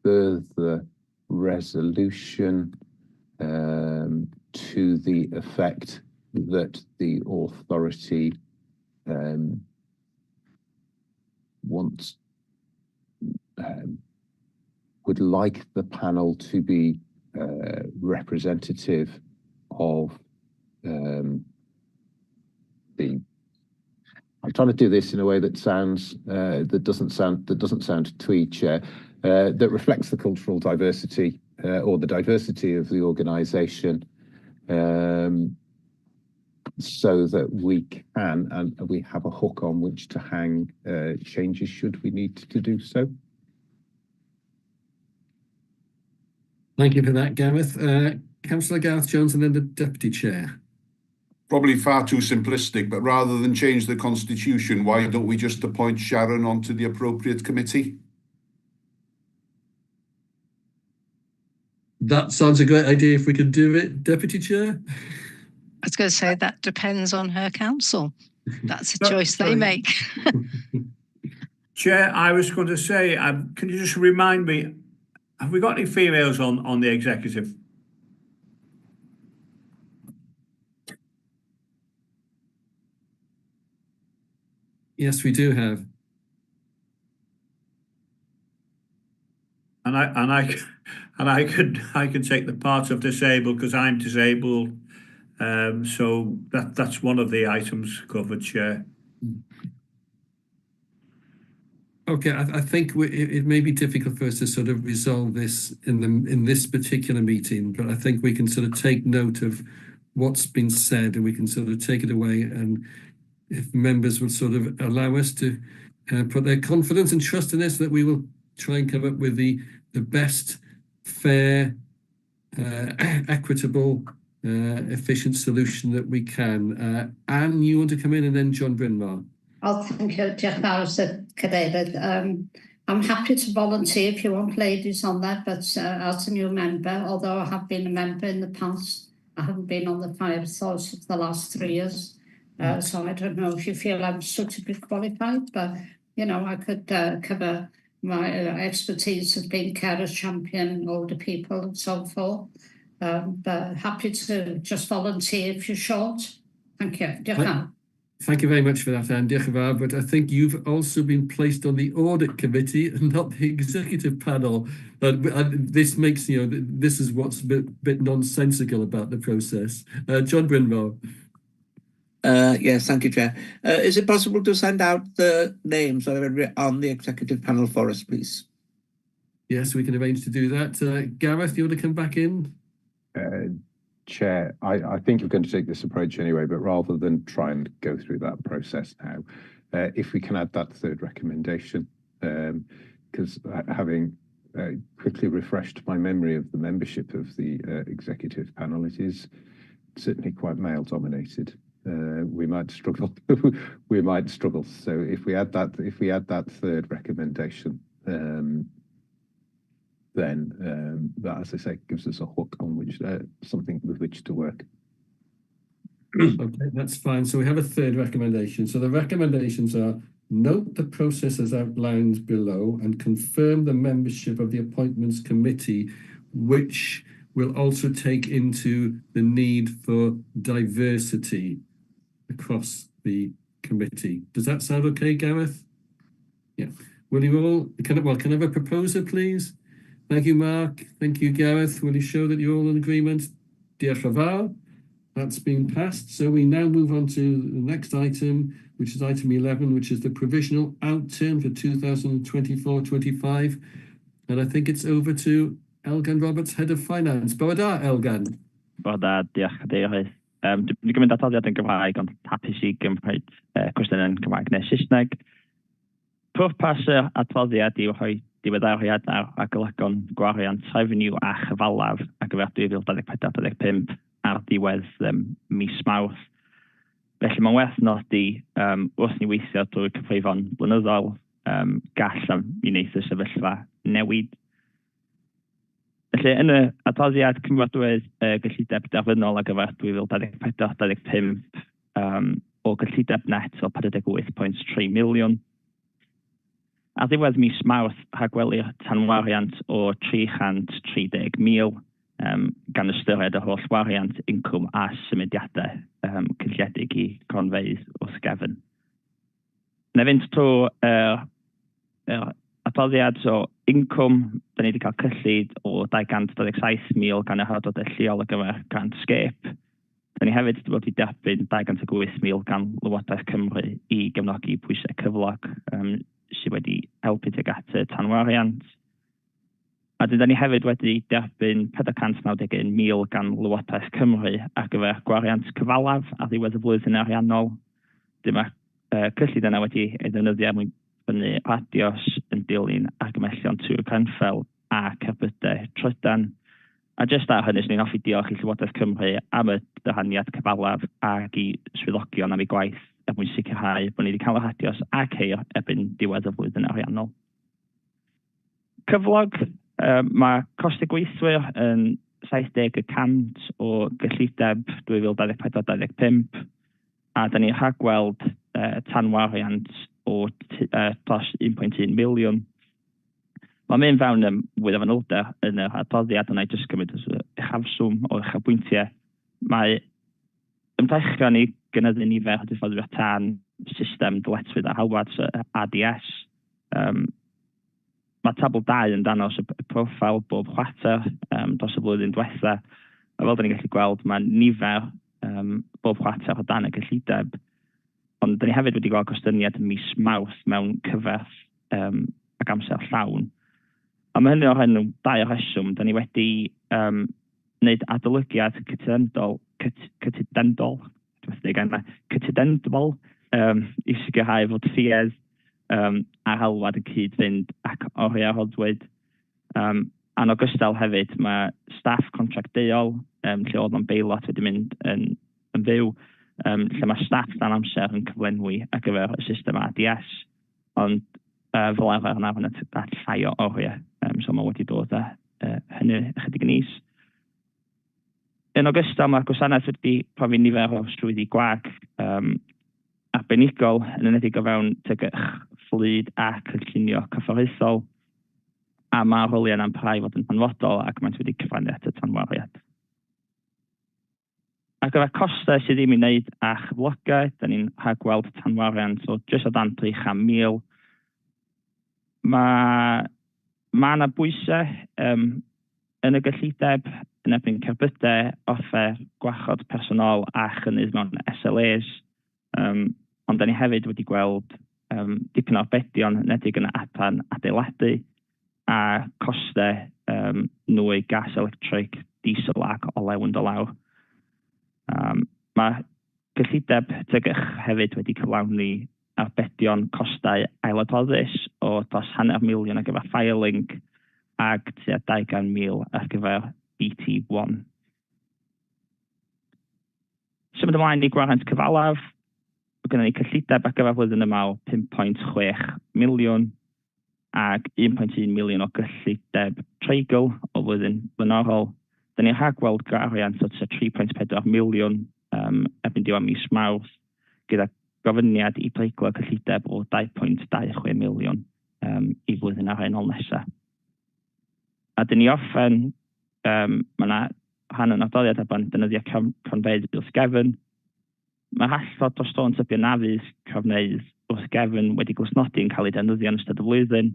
further resolution to the effect that the authority wants, would like the panel to be representative of the. I'm trying to do this in a way that sounds that doesn't sound twee, Chair, that reflects the cultural diversity or the diversity of the organisation, so that we can and we have a hook on which to hang changes should we need to do so. Thank you for that, Gareth. Councillor Gareth Jones and then the Deputy Chair. Probably far too simplistic, but rather than change the Constitution, why don't we just appoint Sharon onto the appropriate committee? That sounds a great idea if we could do it. Deputy Chair? I was going to say that depends on her council. That's a choice they make. Chair, I was going to say, can you just remind me, have we got any females on the executive? Yes, we do have. And And I and I and I can I can take the part of disabled because I'm disabled. So that that's one of the items covered, Chair. Okay, I, I think we, it, it may be difficult for us to sort of resolve this in the in this particular meeting, but I think we can sort of take note of what's been said and we can sort of take it away and if members would sort of allow us to put their confidence and trust in us that we will try and come up with the the best fair equitable efficient solution that we can. Anne, you want to come in and then John Brynmar. Oh, thank you. Diolch yn fawr, Sir Cadeirydd. I'm happy to volunteer if you want ladies on there, but as a new member, although I have been a member in the past, I haven't been on the fire authority for the last 3 years. So I don't know if you feel I'm suitably qualified, but you know, I could cover my expertise of being carer champion, older people and so forth. But happy to just volunteer if you're short. Thank you. Diolch yn fawr. Thank you very much for that, Anne. Diolch yn fawr. But I think you've also been placed on the audit committee and not the executive panel. But this makes, you know, this is what's a bit nonsensical about the process. John Brynmor. Yes, thank you, Chair. Is it possible to send out the names of everybody on the executive panel for us, please? Yes, we can arrange to do that. Gareth, you want to come back in? Chair, I, I think you're going to take this approach anyway, but rather than try and go through that process now, if we can add that third recommendation, because having quickly refreshed my memory of the membership of the executive panel, it is certainly quite male dominated. We might struggle. We might struggle. So if we add that, if we add that third recommendation, then that, as I say, gives us a hook on which something with which to work. Okay, that's fine. So we have a third recommendation. So the recommendations are note the process as outlined below and confirm the membership of the appointments committee, which will also take into the need for diversity across the committee. Does that sound okay, Gareth? Yeah. Will you all, can I, well, can I have a proposer, please? Thank you, Mark. Thank you, Gareth. Will you show that you're all in agreement? Diolch yn fawr. That's been passed. So we now move on to the next item, which is item 11, which is the provisional outturn for 2024-25. And I think it's over to Elgan Roberts, Head of Finance. Bore da, Elgan. Bore da, diolch cadeirydd. Dwi'n mynd i gymryd adroddiad yn Gymraeg, ond hapus i gymryd cwestiwn yn Gymraeg neu Saesneg. Pwrpas y adroddiad yw rhoi diweddariad ar ragolygon gwariant refeniw a chyfalaf ar gyfer 2024-2025 ar ddiwedd mis Mawrth. Felly mae'n werth nodi wrth ni weithio drwy cyfrifon blynyddol, gall am mi wneith y sefyllfa newid. Felly yn y adroddiad cymeradwywyd y gyllideb derfynol ar gyfer 2024-2025 o gyllideb net o 48.3 miliwn. Ar ddiwedd mis Mawrth rhagwelir tanwariant o 330,000 gan ystyried y holl wariant incwm a symudiadau cynlluniedig i gronfeydd wrth gefn. Na i fynd trwy yr adroddiad, so incwm, da ni wedi cael cyllid o 227,000 gan y awdurdodau lleol ar gyfer grant SCAPE. Da ni hefyd wedi derbyn 208,000 gan Lywodraeth Cymru i gefnogi pwysau cyflog sydd wedi helpu tuag at y tanwariant. A da ni hefyd wedi derbyn 491,000 gan Lywodraeth Cymru ar gyfer gwariant cyfalaf ar ddiwedd y flwyddyn ariannol. Dyma cyllid yna wedi ei ddefnyddio er mwyn prynu radios yn dilyn argymhellion Tŵr Grenfell a cerbydau trydan. A jyst ar hynny, 'swn i'n hoffi diolch i Llywodraeth Cymru am y dyraniad cyfalaf ac i swyddogion am eu gwaith er mwyn sicrhau bod ni wedi cael y radios a ceir erbyn diwedd y flwyddyn ariannol. Cyflog, mae costau gweithwyr yn 70% o gyllideb 2024-2025 a da ni rhagweld tanwariant o dros 1.1 miliwn. Mae'n mynd fewn yn fwy o fanylder yn yr adroddiad, ond na i jyst cymryd uchafswm o uchafbwyntiau. Mae ymdrechion i gynyddu nifer o diffoddwyr tân system dyletswydd ar alwad, so ADS, Mae tabl 2 yn dangos y profil bob chwarter dros y flwyddyn diwetha. A fel da ni'n gallu gweld, mae nifer bob chwarter o dan y gyllideb. Ond da ni hefyd wedi gweld gostyngiad mis Mawrth mewn cyfwerth ag amser llawn. A mae hynny oherwydd dau rheswm. Da ni wedi wneud adolygiad cytundol, cytundol, cytundebol i sicrhau fod ffïoedd a'r alwad yn cyd-fynd ac oriau roddwyd. A'n ogystal hefyd, mae staff contract deuol, lle oedd o'n beilot wedi mynd yn fyw, lle mae staff dan amser yn cyflenwi ar gyfer y system ADS, ond fel arfer yn arwain at llai o oriau, so mae wedi dod â hynny ychydig yn is. Yn ogystal, mae'r gwasanaeth wedi profi nifer o swyddi gwag arbenigol, yn enwedig o fewn TGCH, fflyd a cynllunio corfforaethol, a mae'r roliau yna'n parhau fod yn hanfodol ac maent wedi cyfrannu at y tanwariad. Ar gyfer costau sydd ddim i wneud â chyflogau, da ni'n rhagweld tanwariant o jyst o dan 300,000. Mae yna bwysau yn y gyllideb yn erbyn cerbydau, offer, gwarchod personol a chynnydd mewn SLAs. Ond da ni hefyd wedi gweld dipyn o arbedion yn enwedig yn y adran adeiladu a costau nwy, gas electric, diesel ac olew yn dod lawr. Mae gyllideb TGCH hefyd wedi cyflawni arbedion costau ailadroddus o dros 500,000 ar gyfer Firelink ac tua 200,000 ar gyfer BT1. Symud ymlaen i gwarant cyfalaf, mae gennym ni cyllideb ar gyfer flwyddyn yma o 5.6 miliwn ac 1.1 miliwn o gyllideb treigl o flwyddyn flaenorol. Da ni'n rhagweld gwariant o tua 3.4 miliwn erbyn diwedd mis Mawrth, gyda gofyniad i dreiglo cyllideb o 2.26 miliwn i flwyddyn ariannol nesaf. A dyn ni orffen, mae yna rhan yn adroddiad ar defnyddio cronfeydd wrth gefn. Mae halltod dros dro yn tybio na fydd cronfeydd wrth gefn wedi glustnodi yn cael ei defnyddio yn ystod y flwyddyn,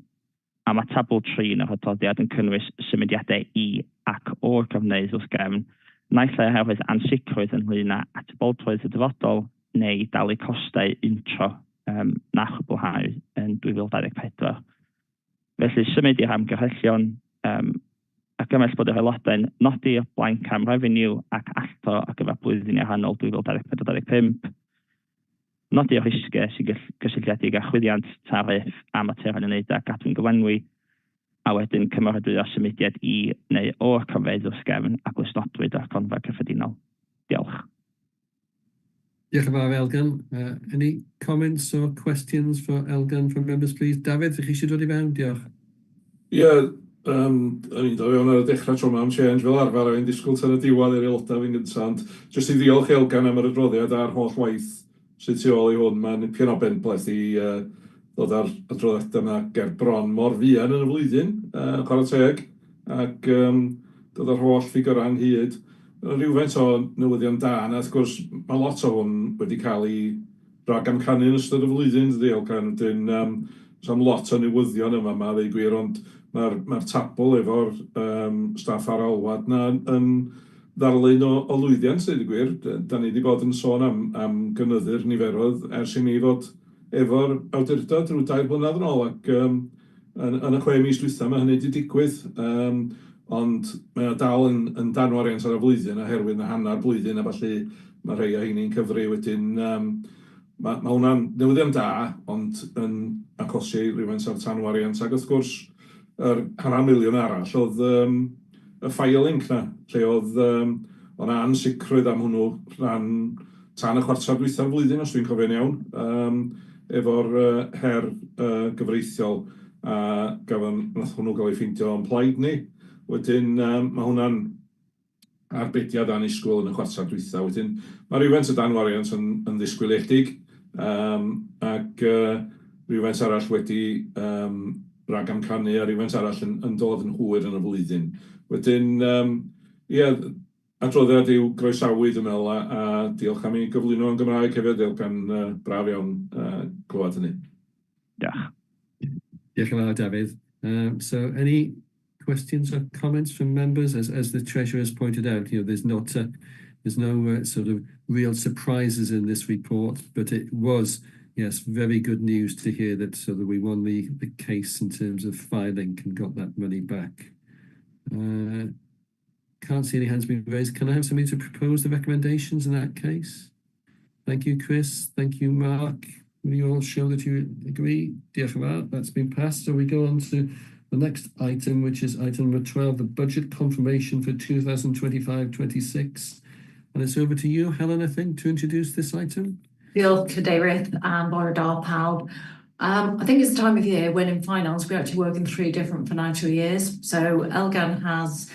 a mae tabl 3 yn yr adroddiad yn cynnwys symudiadau i ac o'r cronfeydd wrth gefn, naill ai oherwydd ansicrwydd ynglyn â atebolrwydd y dyfodol neu dalu costau untro na chwblhau yn 2024. Felly, symud i'r argymhellion, argymell bod yr aelodau'n nodi'r blaencam refeniw ac allto ar gyfer blwyddyn ariannol 2024-2025, nodi'r risgiau sy'n gysylltiedig â chwyddiant, tariff a materion yn ymwneud â gadwyn gyflenwi, a wedyn cymeradwyo symudiad i neu o'r cronfeydd wrth gefn a glustnodwyd o'r cronfa cyffredinol. Diolch. Diolch yn fawr, Elgan. Any comments or questions for Elgan from members, please? Dafydd, ydych chi eisiau dod i fewn? Diolch. Ie, yeah, o'n i'n dod i fewn ar y dechrau tro yma am change fel arfer, o'n i'n disgwyl tan y diwedd i'r aelodau fi'n gyntaf, ond jyst i ddiolch i Elgan am yr adroddiad a'r holl waith sydd tu ôl i hwn. Mae'n nipyn o benbleth i ddod ar adroddiadau yma ger bron mor fuan yn y flwyddyn, chwarae teg, ac dod â'r holl ffigurau ynghyd. Rhywfaint o newyddion da yna, wrth gwrs, mae lot o hwn wedi cael ei ragamcanu yn ystod y flwyddyn, dydy, Elgan? Wedyn, am lot o newyddion yma, ma, ddeud gwir, ond mae'r ma tabl efo'r staff ar alwad na yn ddarlun o lwyddiant, dweud y gwir. Da ni wedi bod yn sôn am gynyddu'r niferoedd ers i ni fod efo'r awdurdod rhyw 2 blynedd yn ôl, ac yn y 6 mis dwytha mae hynny wedi digwydd. Ond mae o dal yn danwariant ar y flwyddyn oherwydd na hanner blwyddyn a falle mae rhai o heini'n cyfri wedyn. Ma hwnna'n newyddion da, ond yn achosi rhywfaint o'r tanwariant, ac wrth gwrs yr 500,000 arall oedd y Firelink na, lle oedd o'na ansicrwydd am hwnnw rhan tan y chwarter dwytha'r flwyddyn, os dwi'n cofio'n iawn, efo'r her gyfreithiol a gafon, nath hwnnw gael ei ffeindio o'n plaid ni. Wedyn mae hwnna'n arbediad annisgwyl yn y chwarter dwytha. Wedyn mae rhywfaint o danwariant yn ddisgwyliedig ac rhywfaint arall wedi ragamcanu a rhywfaint arall yn dod yn hwyr yn y flwyddyn. Wedyn, ie, adroddiad i'w groesawu, dwi'n meddwl, a diolch am ei gyflwyno yn Gymraeg hefyd, Elgan, braf iawn clywed hynny. Diolch. Diolch yn fawr, Dafydd. So any questions or comments from members? As the Treasurer has pointed out, you know, there's not there's no sort of real surprises in this report, but it was, yes, very good news to hear that so that we won the case in terms of Firelink and got that money back. Can't see any hands being raised. Can I have somebody to propose the recommendations in that case? Thank you, Chris. Thank you, Mark. Will you all show that you agree? Diolch yn fawr. That's been passed. So we go on to the next item, which is item number 12, the budget confirmation for 2025-26. And it's over to you, Helen, I think, to introduce this item. Diolch, Cadeirydd, and bore da pawb. I think it's the time of year when in finance we actually work in 3 different financial years. So Elgan has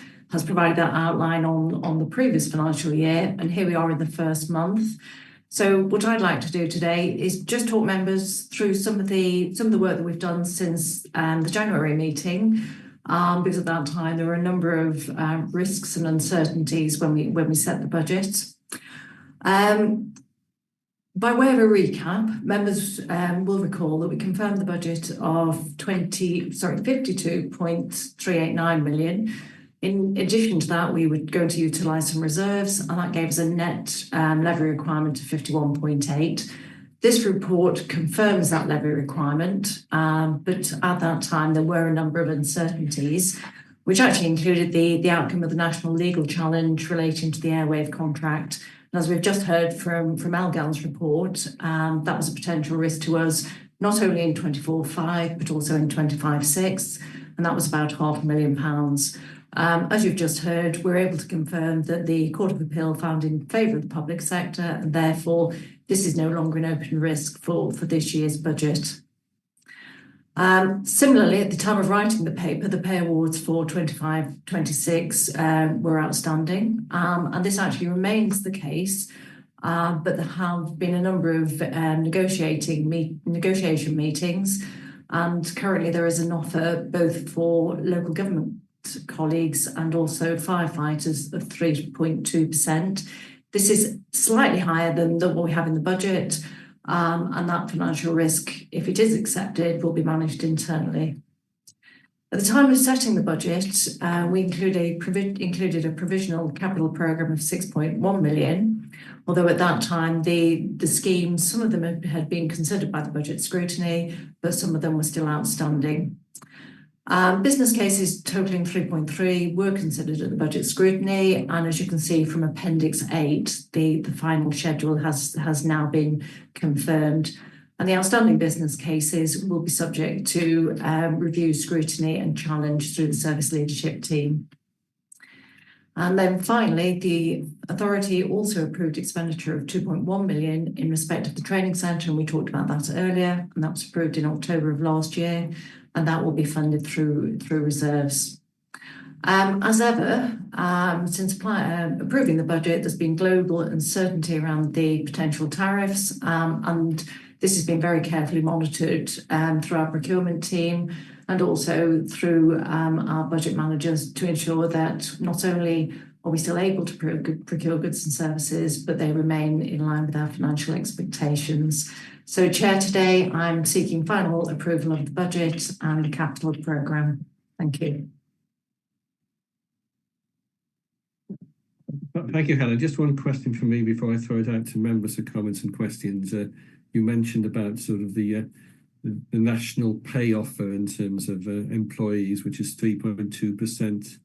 provided that outline on the previous financial year, and here we are in the first month. So what I'd like to do today is just talk members through some of the work that we've done since the January meeting, because at that time there were a number of risks and uncertainties when we set the budget. By way of a recap, members will recall that we confirmed the budget of 52.389 million. In addition to that, we were going to utilise some reserves, and that gave us a net levy requirement of 51.8. This report confirms that levy requirement, but at that time there were a number of uncertainties, which actually included the outcome of the national legal challenge relating to the Airwave contract. And as we've just heard from Elgan's report, that was a potential risk to us, not only in 24-5, but also in 25-6, and that was about £500,000. As you've just heard, we're able to confirm that the Court of Appeal found in favour of the public sector, and therefore this is no longer an open risk for this year's budget. Similarly, at the time of writing the paper, the pay awards for 25-26 were outstanding, and this actually remains the case, but there have been a number of negotiation meetings, and currently there is an offer both for local government colleagues and also firefighters of 3.2%. This is slightly higher than what we have in the budget, and that financial risk, if it is accepted, will be managed internally. At the time of setting the budget, we included a provisional capital programme of 6.1 million, although at that time the schemes, some of them had been considered by the budget scrutiny, but some of them were still outstanding. Business cases totaling 3.3 were considered at the budget scrutiny, and as you can see from Appendix 8, the final schedule has now been confirmed, and the outstanding business cases will be subject to review, scrutiny and challenge through the service leadership team. And then finally, the authority also approved expenditure of 2.1 million in respect of the training centre, and we talked about that earlier, and that was approved in October of last year, and that will be funded through reserves. As ever, since approving the budget, there's been global uncertainty around the potential tariffs, and this has been very carefully monitored through our procurement team and also through our budget managers to ensure that not only are we still able to procure goods and services, but they remain in line with our financial expectations. So, Chair, today I'm seeking final approval of the budget and the capital programme. Thank you. Thank you, Helen. Just one question from me before I throw it out to members for comments and questions. You mentioned about sort of the national pay offer in terms of employees, which is 3.2%,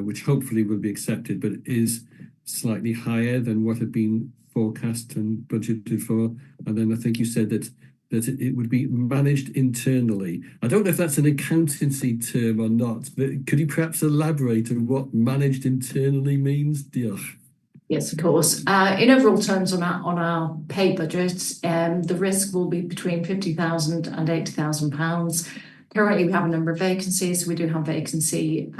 which hopefully will be accepted, but is slightly higher than what had been forecast and budgeted for. And then I think you said that it would be managed internally. I don't know if that's an accountancy term or not, but could you perhaps elaborate on what managed internally means? Diolch. Yes, of course. In overall terms on our pay budget, the risk will be between £50,000 and £80,000. Currently, we have a number of vacancies. We do have vacancy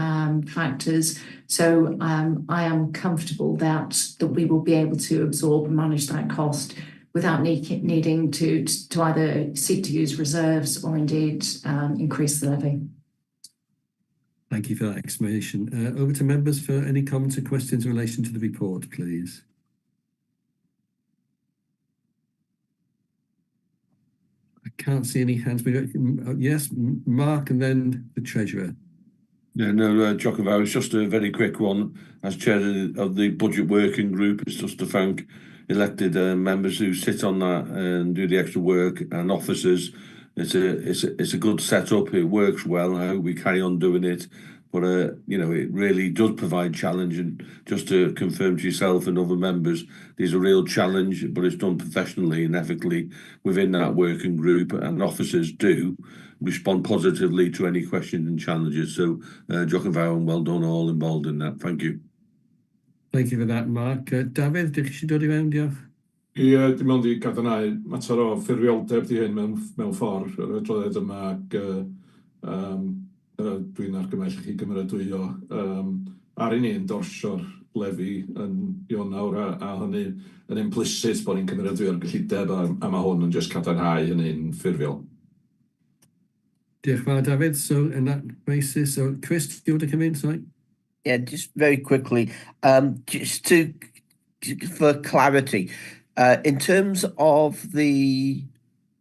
factors. So I am comfortable that we will be able to absorb and manage that cost without needing to either seek to use reserves or indeed increase the levy. Thank you for that explanation. Over to members for any comments or questions in relation to the report, please. I Can't see any hands. Yes, Mark, and then the Treasurer. Yeah, no, diolch yn fawr. It's just a very quick one. As chair of the budget working group, it's just to thank elected members who sit on that and do the extra work, and officers. It's a good setup. It works well. I hope we carry on doing it. But it really does provide challenge. And just to confirm to yourself and other members, there's a real challenge, but it's done professionally and ethically within that working group, and officers do respond positively to any questions and challenges. So, diolch yn fawr and well done all involved in that. Thank you. Thank you for that, Mark. Dafydd, dych chi eisiau dod i mewn? Diolch. Ie, dim ond i gadarnhau, mater o ffurfioldeb di hyn mewn ffordd, yr adroddiad yma, ac dwi'n argymell i chi gymeradwyo ar i ni endorsio'r lefi yn Ionawr a hynny yn implicit bod ni'n cymeradwyo'r gyllideb a mae hwn yn just cadarnhau hynny'n ffurfiol. Diolch yn fawr, David. So, in that basis, so Chris, do you want to come in? Sorry. Yeah, just very quickly, just for clarity, in terms of the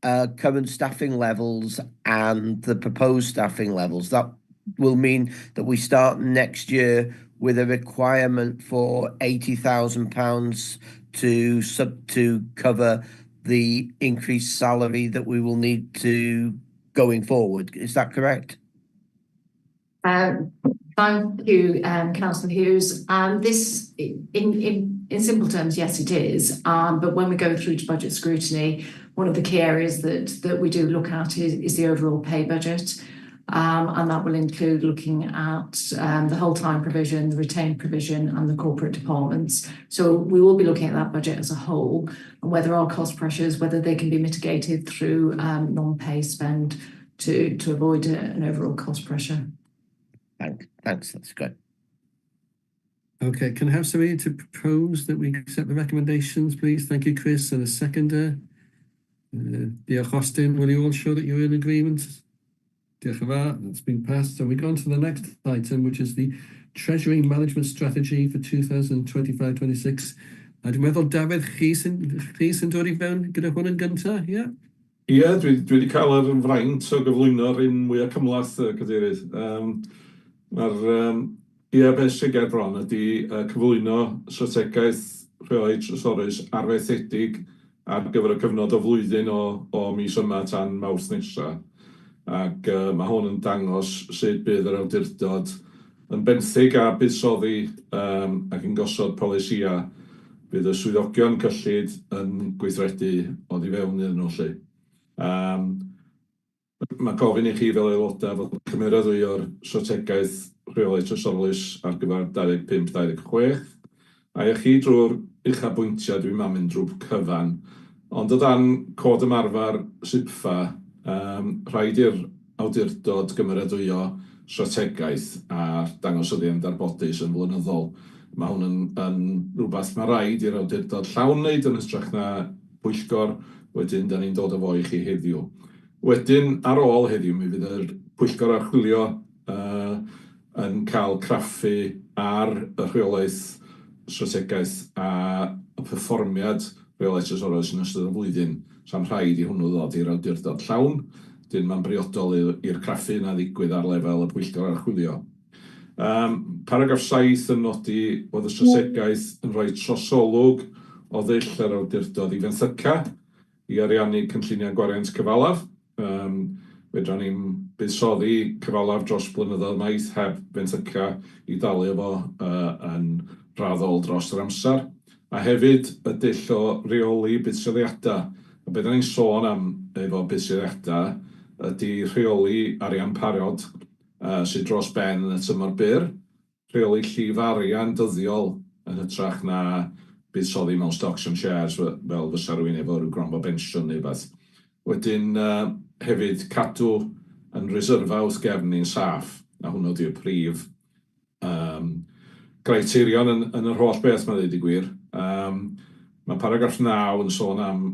current staffing levels and the proposed staffing levels, that will mean that we start next year with a requirement for £80,000 to cover the increased salary that we will need to going forward. Is that correct? Thank you, Councillor Hughes. This, in simple terms, yes, it is. But when we go through to budget scrutiny, one of the key areas that we do look at is the overall pay budget. And that will include looking at the whole time provision, the retained provision, and the corporate departments. So we will be looking at that budget as a whole and whether our cost pressures, whether they can be mitigated through non-pay spend to avoid an overall cost pressure. Thanks. That's good. Okay, can I have somebody to propose that we accept the recommendations, please? Thank you, Chris. And a seconder. Diolch, Austin. Will you all show that you're in agreement? Diolch yn fawr. That's been passed. So we go on to the next item, which is the Treasury Management Strategy for 2025-26. A dwi'n meddwl, Dafydd, chi sy'n dod i fewn gyda hwn yn gyntaf, ie? Yeah? Ie, dwi wedi cael yr fraint o gyflwyno'r un mwyaf cymhleth, Cadeirydd. Ie, beth sy'n ger bron ydy cyflwyno strategaeth rheoli trysorlys arfaethedig ar gyfer y cyfnod o flwyddyn o mis yma tan Mawrth nesaf. Ac mae hwn yn dangos sut bydd yr awdurdod yn benthyg a buddsoddi ac yn gosod polisïau bydd y swyddogion cyllid yn gweithredu oddi fewn iddyn nhw 'lly. Mae gofyn i chi fel aelodau fod yn cymeradwyo'r strategaeth rheoli trysorlys ar gyfer 25-26. A i chi drwy'r uchafbwyntiau, dwi'n am mynd drwy'r cyfan. Ond o dan cod ymarfer SIPFA, rhaid i'r awdurdod gymeradwyo strategaeth a'r dangosyddion darbodus yn flynyddol. Mae hwn yn rhywbeth mae rhaid i'r awdurdod llawn wneud yn hytrach na pwyllgor, wedyn da ni'n dod â fo i chi heddiw. Wedyn, ar ôl heddiw, mi fydd yr pwyllgor archwilio yn cael craffu ar y rheolaeth strategaeth a y perfformiad rheolaeth trysorlys yn ystod y flwyddyn. Sa'm rhaid i hwnnw ddod i'r awdurdod llawn. Dyn mae'n briodol i'r craffu yna ddigwydd ar lefel y pwyllgor archwilio. Paragraff 7 yn nodi bod y strategaeth yn rhoi trosolwg o ddull yr awdurdod i fenthyca i ariannu cynlluniau gwariant cyfalaf. Fedra ni'n buddsoddi cyfalaf dros blynyddoedd maith heb fenthyca i dalu efo yn raddol dros yr amser. A hefyd y dull o reoli buddsoddiadau. A beth ni'n sôn am efo buddsoddiadau ydy rheoli arian parod sydd dros ben yn y tymor byr, rheoli llif arian dyddiol yn hytrach na buddsoddi mewn stocks and shares fel fysa rhywun efo rhyw gronfa bensiwn neu beth. Wedyn hefyd cadw yn reserfau wrth gefn ni'n saff, a hwnnw di'r prif criterion yn yr holl beth, mae'n dweud y gwir. Mae paragraff 9 yn sôn am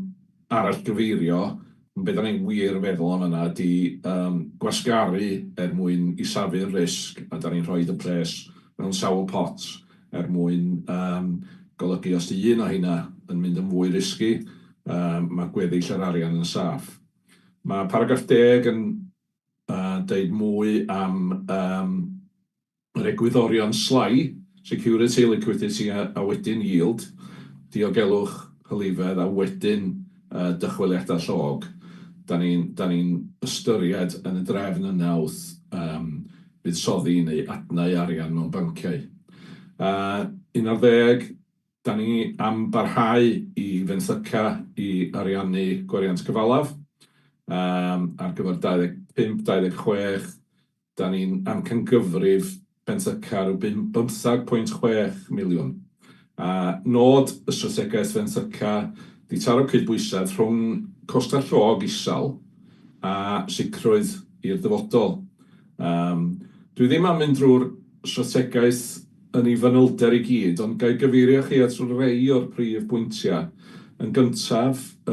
arallgyfeirio, ond beth ni'n wir feddwl am yna ydy gwasgaru er mwyn isafu'r risg, a da ni'n rhoi y pres mewn sawl pot er mwyn golygu os di un o heina yn mynd yn fwy risky, mae gweddill yr arian yn saff. Mae paragraff 10 yn deud mwy am yr egwyddorion SLAI, security, liquidity a wedyn yield, diogelwch, hylifedd a wedyn dychweliadau llog. Da ni'n ni ystyried yn y drefn yna wrth buddsoddi neu adnau arian mewn banciau. 11, da ni am barhau i fenthyca i ariannu gwariant cyfalaf. Ar gyfer 25-26, da ni'n amcangyfrif benthyca rhyw 15.6 miliwn. A nod y strategaeth fenthyca 'di taro cydbwysedd rhwng costau llog isel a sicrwydd i'r dyfodol. Dwi ddim am mynd drwy'r strategaeth yn ei fanylder i gyd, ond ga i gyfeirio chi at rei o'r prif bwyntiau. Yn gyntaf, y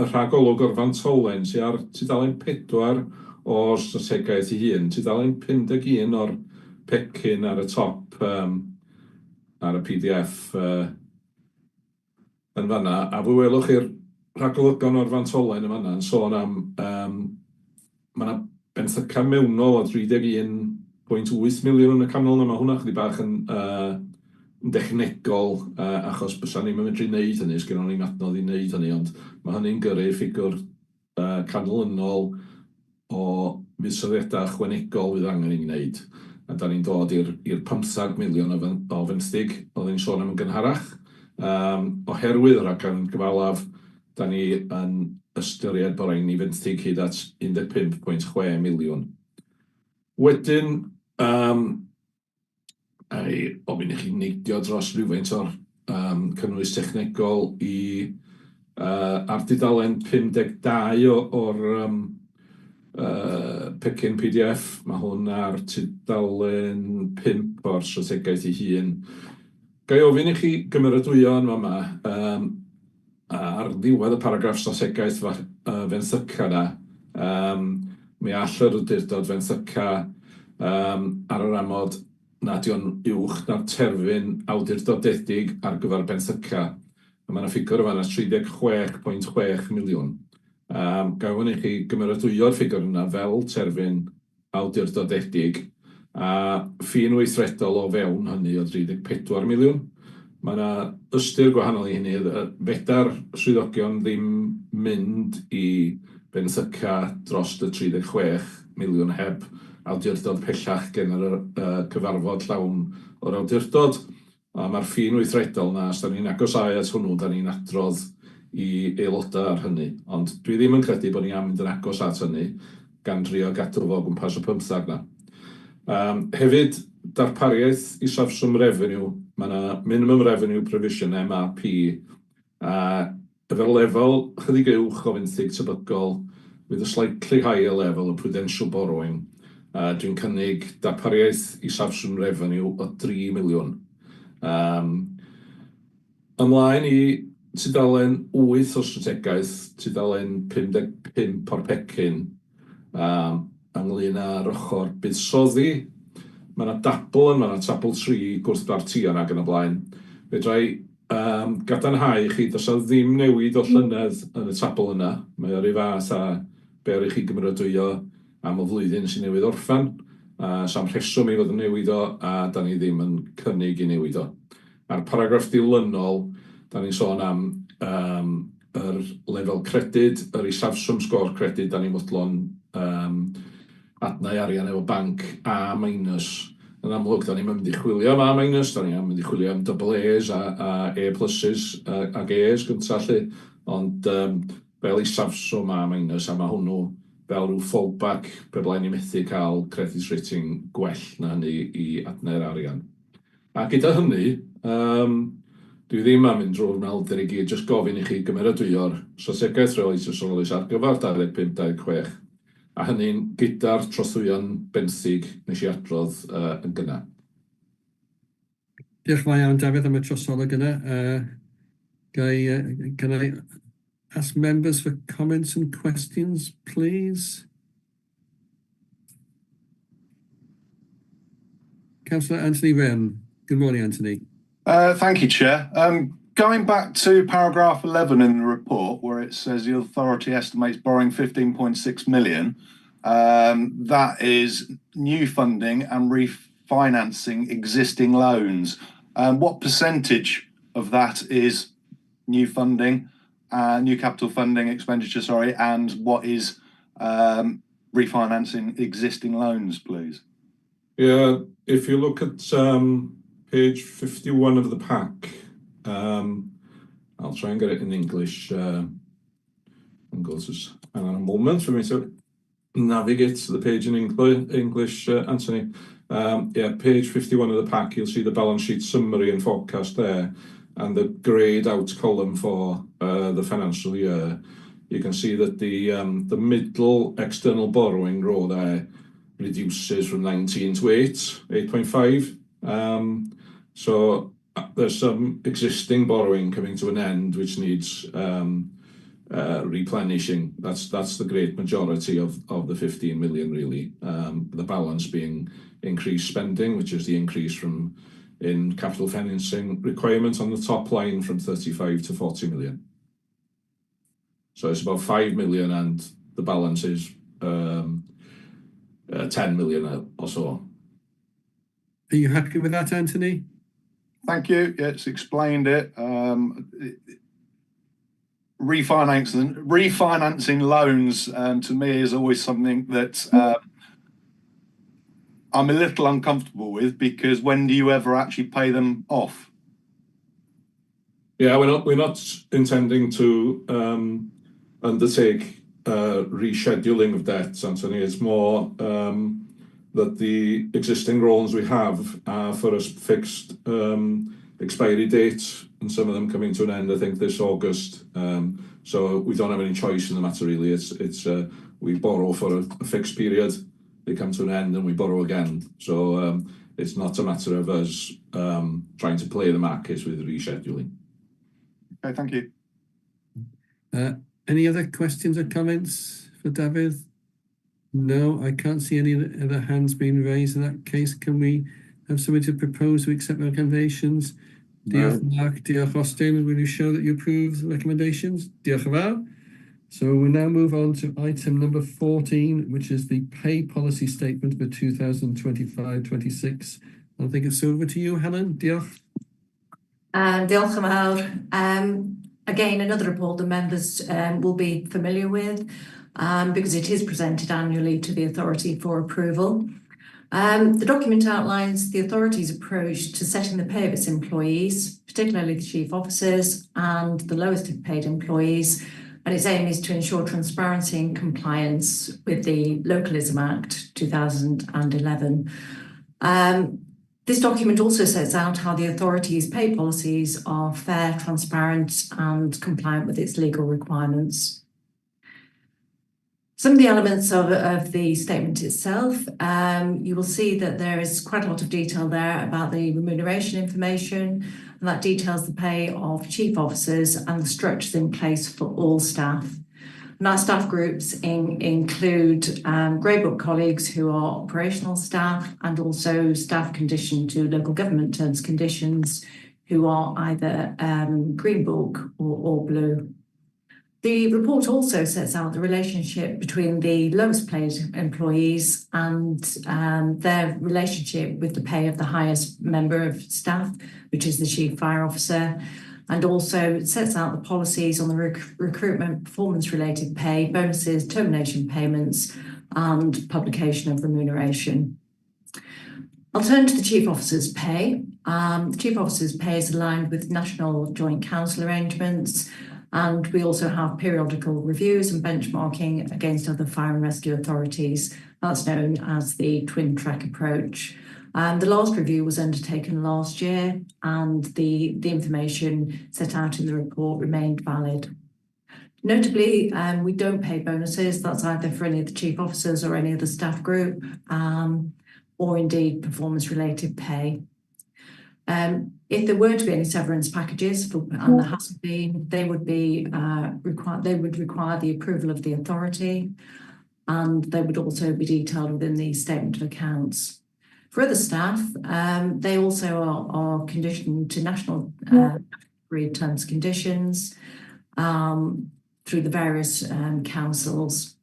rhagolwg o'r fantolen sydd ar tudalen 4 o'r strategaeth ei hun, tudalen 51 o'r pecyn ar y top ar y PDF yn fanna, a fe welwch chi'r rhagolygon o'r fantolen yn fanna yn sôn am mae yna benthyca mewnol o 31.8 miliwn yn y canol yna. Mae hwnna chydig bach yn dechnegol, achos bysa ni'm yn medru wneud hynny, sgynnon ni'm adnodd i wneud hynny, ond mae hynny'n gyrru ffigwr canlynol o fuddsoddiadau ychwanegol fydd angen i ni wneud. A da ni'n dod i'r 15 miliwn o fenthyg oedden ni'n sôn am yn gynharach. Oherwydd y rhaglen gyfalaf, da ni yn ystyried bod rhaid ni fenthyg hyd at 15.6 miliwn. Wedyn, a i ofyn i chi neidio dros rhywfaint o'r cynnwys technegol i ar dudalen 52 o'r pecyn PDF. Mae hwn ar tudalen 5 o'r strategaeth ei hun. Ga i ofyn i chi gymeradwyo yn fama ar ddiwedd y paragraff strategaeth fenthyca yna, mi all yr awdurdod fenthyca ar yr amod nad yw'n uwch na'r terfyn awdurdodedig ar gyfer benthyca. A mae yna ffigwr yma 36.6 miliwn. Ga i ofyn i chi gymeradwyo'r ffigwr yna fel terfyn awdurdodedig a ffin weithredol o fewn hynny o 34 miliwn. Mae yna ystyr gwahanol i hynny. Fedar swyddogion ddim mynd i benthyca dros y 36 miliwn heb awdurdod pellach gen yr cyfarfod llawn o'r awdurdod. A mae'r ffin weithredol 'na, os da ni'n agosáu at hwnnw, da ni'n adrodd i aelodau ar hynny. Ond dwi ddim yn credu bod ni am mynd yn agos at hynny, gan drio gadw fo o gwmpas y 15 'na. Hefyd, darpariaeth isafswm revenue, mae yna minimum revenue provision, MRP, a efo'r lefel chydig uwch o fenthyg tebygol, with a slightly higher level of prudential borrowing, dwi'n cynnig darpariaeth isafswm revenue o 3 miliwn. Ymlaen i tudalen 8 o'r strategaeth, tudalen 55 o'r pecyn, ynglyn â'r ochr buddsoddi. Mae yna dabl yma, tabl 3 gwrthbartïon ac yn y blaen. Fedra i gadarnhau i chi, does 'na ddim newid o llynedd yn y tabl yna. Mae o'r un fath â be ar i chi gymeradwyo am y flwyddyn sy'n newydd orffan. Sa'm rheswm i fod yn newid o, a da ni ddim yn cynnig i newid o. A'r paragraff dilynol, da ni'n sôn am yr lefel credyd, yr isafswm sgôr credyd, da ni'n fodlon adnau arian efo banc A minus. Yn amlwg, da ni'n mynd i chwilio am A minus, da ni'n mynd i chwilio am double A's a A pluses ag A's gyntaf 'lly, ond fel isafswm A minus, a mae hwnnw fel rhyw fallback pe blaen ni methu cael credit rating gwell na hynny i adnau'r arian. A gyda hynny, dwi ddim am mynd drwy'r manylder i gyd, jyst gofyn i chi gymeradwyo'r strategaeth rheoli trysorlys ar gyfer 25-26, a hynny'n gyda'r trothwyon benthyg nes i adrodd yn gynnar. Diolch yn fawr iawn, Dafydd, am y trosolwg yna. Can I ask members for comments and questions, please? Councillor Anthony Wren. Good morning, Anthony. Thank you, Chair. Going back to paragraph 11 in the report, where it says the authority estimates borrowing 15.6 million, that is new funding and refinancing existing loans. What percentage of that is new funding, new capital funding expenditure, sorry, and what is refinancing existing loans, please? Yeah, if you look at page 51 of the pack, I'll try and get it in English. And go to, hang on a moment for me to navigate to the page in English, Anthony. Yeah, page 51 of the pack, you'll see the balance sheet summary and forecast there, and the greyed out column for the financial year. You can see that the middle external borrowing row there reduces from 19 to 8, 8.5. So there's some existing borrowing coming to an end, which needs replenishing. That's the great majority of the 15 million, really. The balance being increased spending, which is the increase from in capital financing requirements on the top line from 35 to 40 million. So it's about 5 million, and the balance is 10 million or so. Are you happy with that, Anthony? Thank you. Yeah, it's explained it. Refinancing loans to me is always something that I'm a little uncomfortable with, because when do you ever actually pay them off? Yeah, we're not intending to undertake rescheduling of debts, Anthony. It's more that the existing loans we have are for a fixed expiry date, and some of them coming to an end, I think, this August. So we don't have any choice in the matter, really. It's we borrow for a fixed period, they come to an end, and we borrow again. So it's not a matter of us trying to play the markets with rescheduling. Okay, thank you. Any other questions or comments for Dafydd? No, I can't see any other hands being raised in that case. Can we have somebody to propose to accept recommendations? Diolch, Mark. Diolch, Austin. Will you show that you approve the recommendations? Diolch yn fawr. So we now move on to item number 14, which is the pay policy statement for 2025-26. I think it's over to you, Helen. Diolch. Diolch yn fawr. Again, another report the members will be familiar with, because it is presented annually to the authority for approval. The document outlines the authority's approach to setting the pay of its employees, particularly the chief officers and the lowest paid employees, and its aim is to ensure transparency and compliance with the Localism Act 2011. This document also sets out how the authority's pay policies are fair, transparent, and compliant with its legal requirements. Some of the elements of the statement itself, you will see that there is quite a lot of detail there about the remuneration information, and that details the pay of chief officers and the structures in place for all staff. And our staff groups include Grey Book colleagues who are operational staff, and also staff conditioned to local government terms conditions who are either Green Book or Blue. The report also sets out the relationship between the lowest paid employees and their relationship with the pay of the highest member of staff, which is the Chief Fire Officer, and also sets out the policies on the recruitment, performance-related pay, bonuses, termination payments, and publication of remuneration. I'll turn to the Chief Officer's pay. The Chief Officer's pay is aligned with National Joint Council arrangements, and we also have periodical reviews and benchmarking against other fire and rescue authorities. That's known as the twin track approach. The last review was undertaken last year, and the information set out in the report remained valid. Notably, we don't pay bonuses. That's either for any of the chief officers or any of the staff group, or indeed performance-related pay. If there were to be any severance packages, and there hasn't been, they would be they would require the approval of the authority, and they would also be detailed within the statement of accounts. For other staff, they also are conditioned to National agreed terms and conditions through the various councils.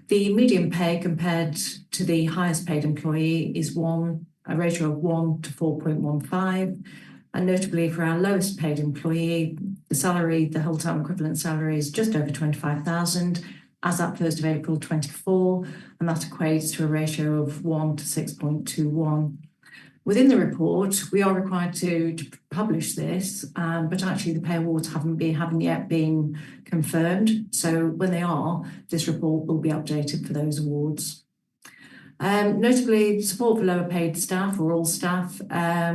The median pay compared to the highest paid employee is a ratio of 1 to 4.15. And notably for our lowest paid employee, the salary, the whole time equivalent salary is just over 25,000 as at 1st of April 24, and that equates to a ratio of 1 to 6.21. Within the report, we are required to publish this, but actually the pay awards haven't yet been confirmed. So when they are, this report will be updated for those awards. Notably, support for lower paid staff or all staff,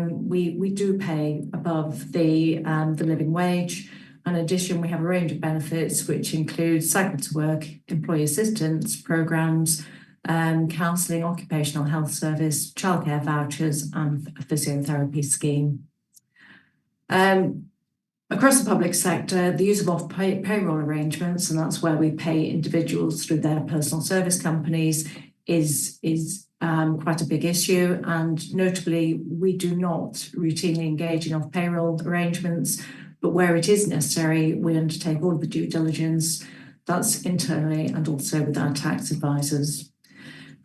we do pay above the living wage. In addition, we have a range of benefits which include cycle to work, employee assistance programs, counselling, occupational health service, childcare vouchers, and a physiotherapy scheme. Across the public sector, the use of off-payroll arrangements, and that's where we pay individuals through their personal service companies, is quite a big issue. And notably, we do not routinely engage in off-payroll arrangements, but where it is necessary, we undertake all of the due diligence. That's internally and also with our tax advisors.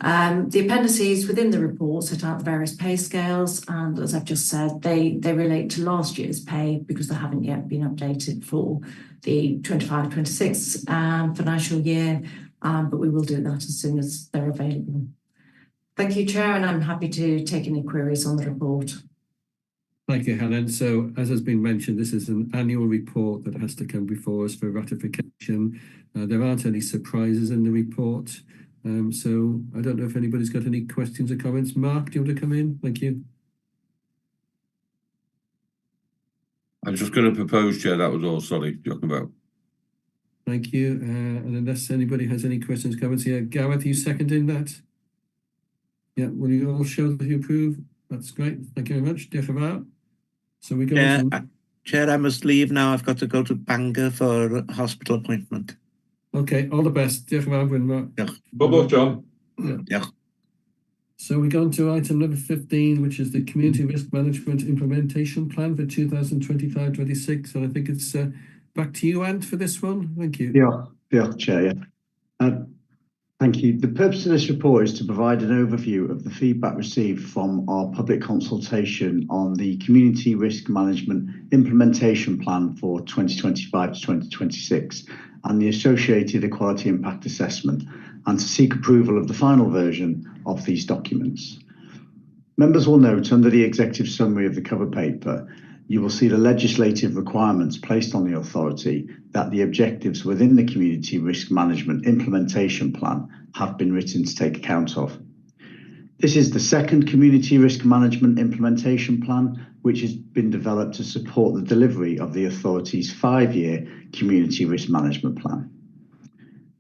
The appendices within the report set out the various pay scales, and as I've just said, they relate to last year's pay because they haven't yet been updated for the 25-26 financial year, but we will do that as soon as they're available. Thank you, Chair, and I'm happy to take any queries on the report. Thank you, Helen. So, as has been mentioned, this is an annual report that has to come before us for ratification. There aren't any surprises in the report. So I don't know if anybody's got any questions or comments. Mark, do you want to come in? Thank you. I'm just going to propose, Chair, that was all. Sorry, diolch yn fawr. Thank you. And unless anybody has any questions, comments here, Gareth, are you seconding that? Yeah, will you all show that you approve? That's great. Thank you very much. Diolch yn fawr. So we go Chair, to... Chair, I must leave now. I've got to go to Bangor for a hospital appointment. Okay, all the best. Diolch yn fawr, Gwynfor. Diolch. Bob John. Yeah. Diolch. So we go on to item number 15, which is the Community Risk Management Implementation Plan for 2025-26. And I think it's back to you, Ant, for this one. Thank you. Diolch, diolch, Chair. Yeah. Thank you. The purpose of this report is to provide an overview of the feedback received from our public consultation on the Community Risk Management Implementation Plan for 2025 to 2026 and the associated Equality Impact Assessment, and to seek approval of the final version of these documents. Members will note under the executive summary of the cover paper, you will see the legislative requirements placed on the authority that the objectives within the Community Risk Management Implementation Plan have been written to take account of. This is the second Community Risk Management Implementation Plan, which has been developed to support the delivery of the authority's 5-year Community Risk Management Plan.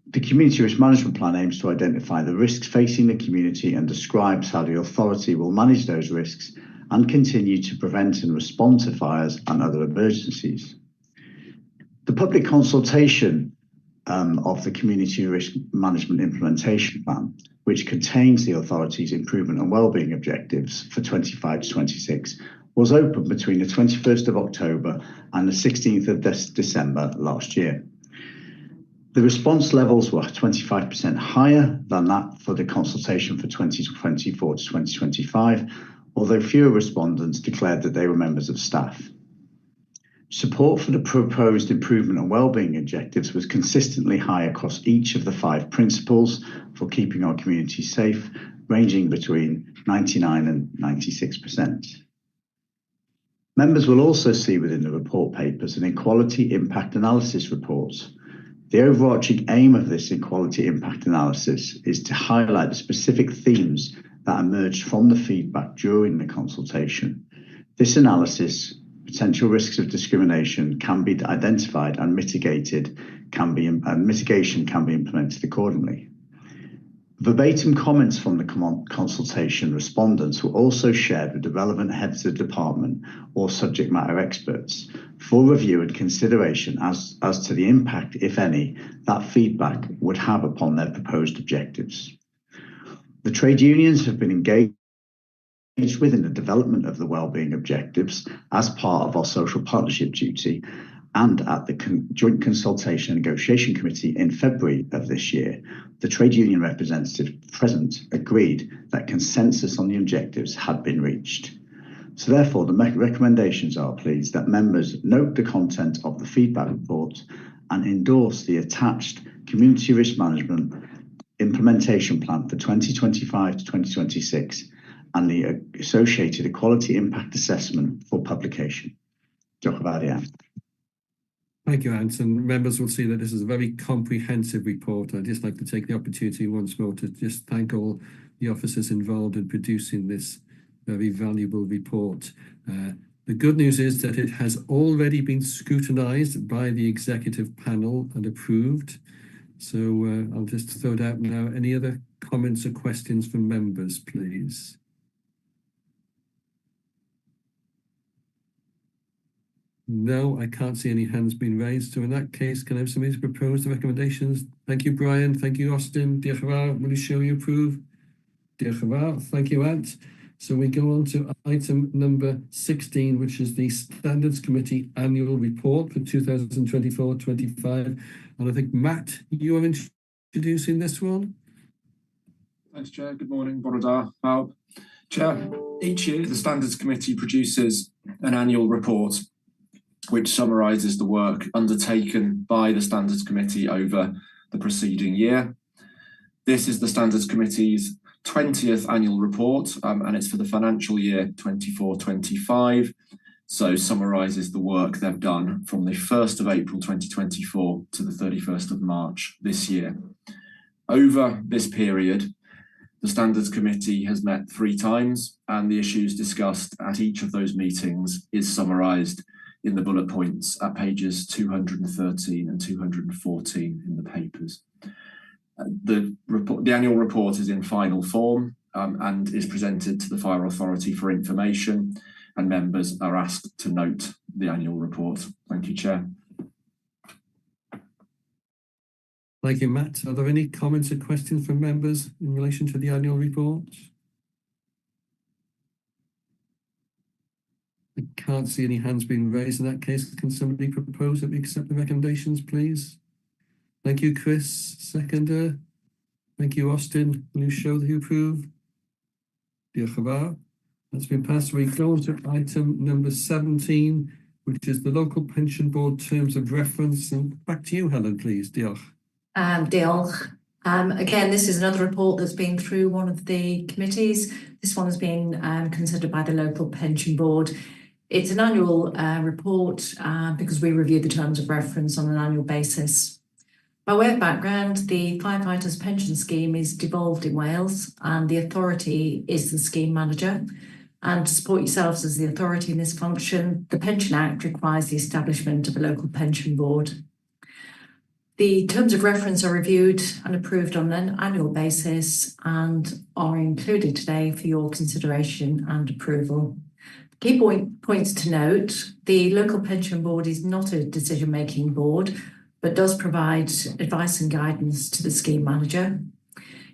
The Community Risk Management Plan aims to identify the risks facing the community and describes how the authority will manage those risks and continue to prevent and respond to fires and other emergencies. The public consultation of the Community Risk Management Implementation Plan, which contains the authority's improvement and wellbeing objectives for 25 to 26, was open between the 21st of October and the 16th of December last year. The response levels were 25% higher than that for the consultation for 2024 to 2025, although fewer respondents declared that they were members of staff. Support for the proposed improvement and wellbeing objectives was consistently high across each of the 5 principles for keeping our community safe, ranging between 99 and 96%. Members will also see within the report papers an Equality Impact Analysis report. The overarching aim of this Equality Impact Analysis is to highlight the specific themes that emerged from the feedback during the consultation. This analysis, potential risks of discrimination can be identified and mitigated, and mitigation can be implemented accordingly. Verbatim comments from the consultation respondents were also shared with the relevant heads of department or subject matter experts for review and consideration as to the impact, if any, that feedback would have upon their proposed objectives. The trade unions have been engaged with in the development of the wellbeing objectives as part of our social partnership duty and at the Joint Consultation and Negotiation Committee in February of this year, the trade union representative present agreed that consensus on the objectives had been reached. So therefore, the recommendations are, please, that members note the content of the feedback report and endorse the attached Community Risk Management Implementation Plan for 2025 to 2026 and the associated Equality Impact Assessment for publication. Diolch yn fawr iawn. Thank you, Ant. And members will see that this is a very comprehensive report. I'd just like to take the opportunity once more to just thank all the officers involved in producing this very valuable report. The good news is that it has already been scrutinised by the executive panel and approved. So I'll just throw it out now. Any other comments or questions from members, please? No, I can't see any hands being raised. So in that case, can I have somebody to propose the recommendations? Thank you, Brian. Thank you, Austin. Diolch yn fawr. Will you show you approve? Diolch yn fawr. Thank you, Ant. So we go on to item number 16, which is the Standards Committee Annual Report for 2024-25. And I think, Matt, you are introducing this one. Thanks, Chair. Good morning. Bore da, pawb. Chair, each year the Standards Committee produces an annual report which summarises the work undertaken by the Standards Committee over the preceding year. This is the Standards Committee's 20th annual report, and it's for the financial year 24-25. So summarises the work they've done from the 1st of April 2024 to the 31st of March this year. Over this period, the Standards Committee has met 3 times, and the issues discussed at each of those meetings is summarised in the bullet points at pages 213 and 214 in the papers. The annual report is in final form and is presented to the Fire Authority for information, and members are asked to note the annual report. Thank you, Chair. Thank you, Matt. Are there any comments or questions from members in relation to the annual report? I can't see any hands being raised in that case. Can somebody propose that we accept the recommendations, please? Thank you, Chris. Seconder. Thank you, Austin. Will you show that you approve? Diolch yn fawr. That's been passed. We go on to item number 17, which is the Local Pension Board Terms of Reference. And back to you, Helen, please. Diolch. Diolch. Again, this is another report that's been through one of the committees. This one has been considered by the Local Pension Board. It's an annual report because we review the terms of reference on an annual basis. By way of background, the Firefighters Pension Scheme is devolved in Wales, and the authority is the scheme manager. And to support yourselves as the authority in this function, the Pension Act requires the establishment of a local pension board. The terms of reference are reviewed and approved on an annual basis and are included today for your consideration and approval. Key points to note, the local pension board is not a decision-making board, but does provide advice and guidance to the scheme manager.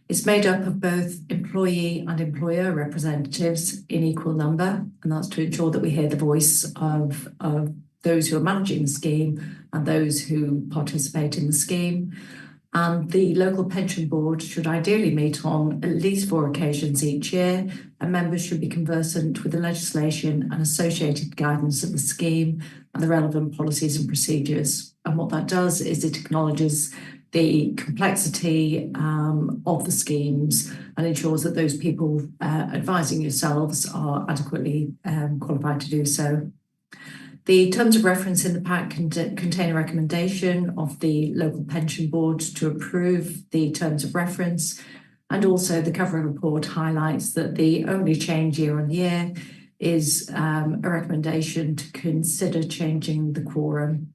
It's made up of both employee and employer representatives in equal number, and that's to ensure that we hear the voice of those who are managing the scheme and those who participate in the scheme. And the local pension board should ideally meet on at least 4 occasions each year, and members should be conversant with the legislation and associated guidance of the scheme and the relevant policies and procedures. And what that does is it acknowledges the complexity of the schemes and ensures that those people advising yourselves are adequately qualified to do so. The terms of reference in the pack contain a recommendation of the local pension board to approve the terms of reference, and also the covering report highlights that the only change year on year is a recommendation to consider changing the quorum.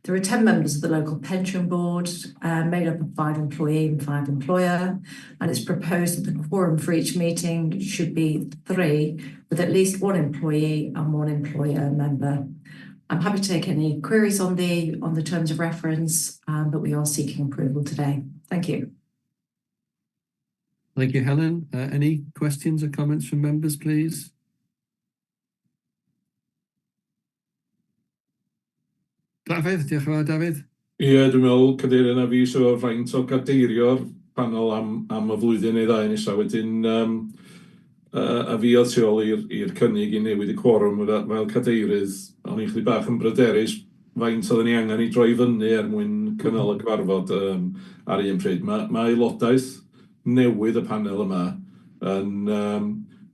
There are 10 members of the local pension board, made up of 5 employee and 5 employer, and it's proposed that the quorum for each meeting should be 3, with at least 1 employee and 1 employer member. I'm happy to take any queries on the terms of reference, but we are seeking approval today. Thank you. Thank you, Helen. Any questions or comments from members, please? Dafydd, diolch yn fawr, Dafydd. Ie, dwi'n meddwl, Cadeirydd, na fi sydd efo'r fraint o gadeirio'r panel am, am y flwyddyn neu ddau nesaf. Wedyn, um, a fi oedd tu ôl i'r cynnig i newid y cworwm fel, fel cadeirydd. O'n i'n chydig bach yn bryderus faint oedden ni angen i droi fyny er mwyn cynnal y cyfarfod um, ar un pryd. Mae, mae aelodaeth newydd y panel yma yn, um,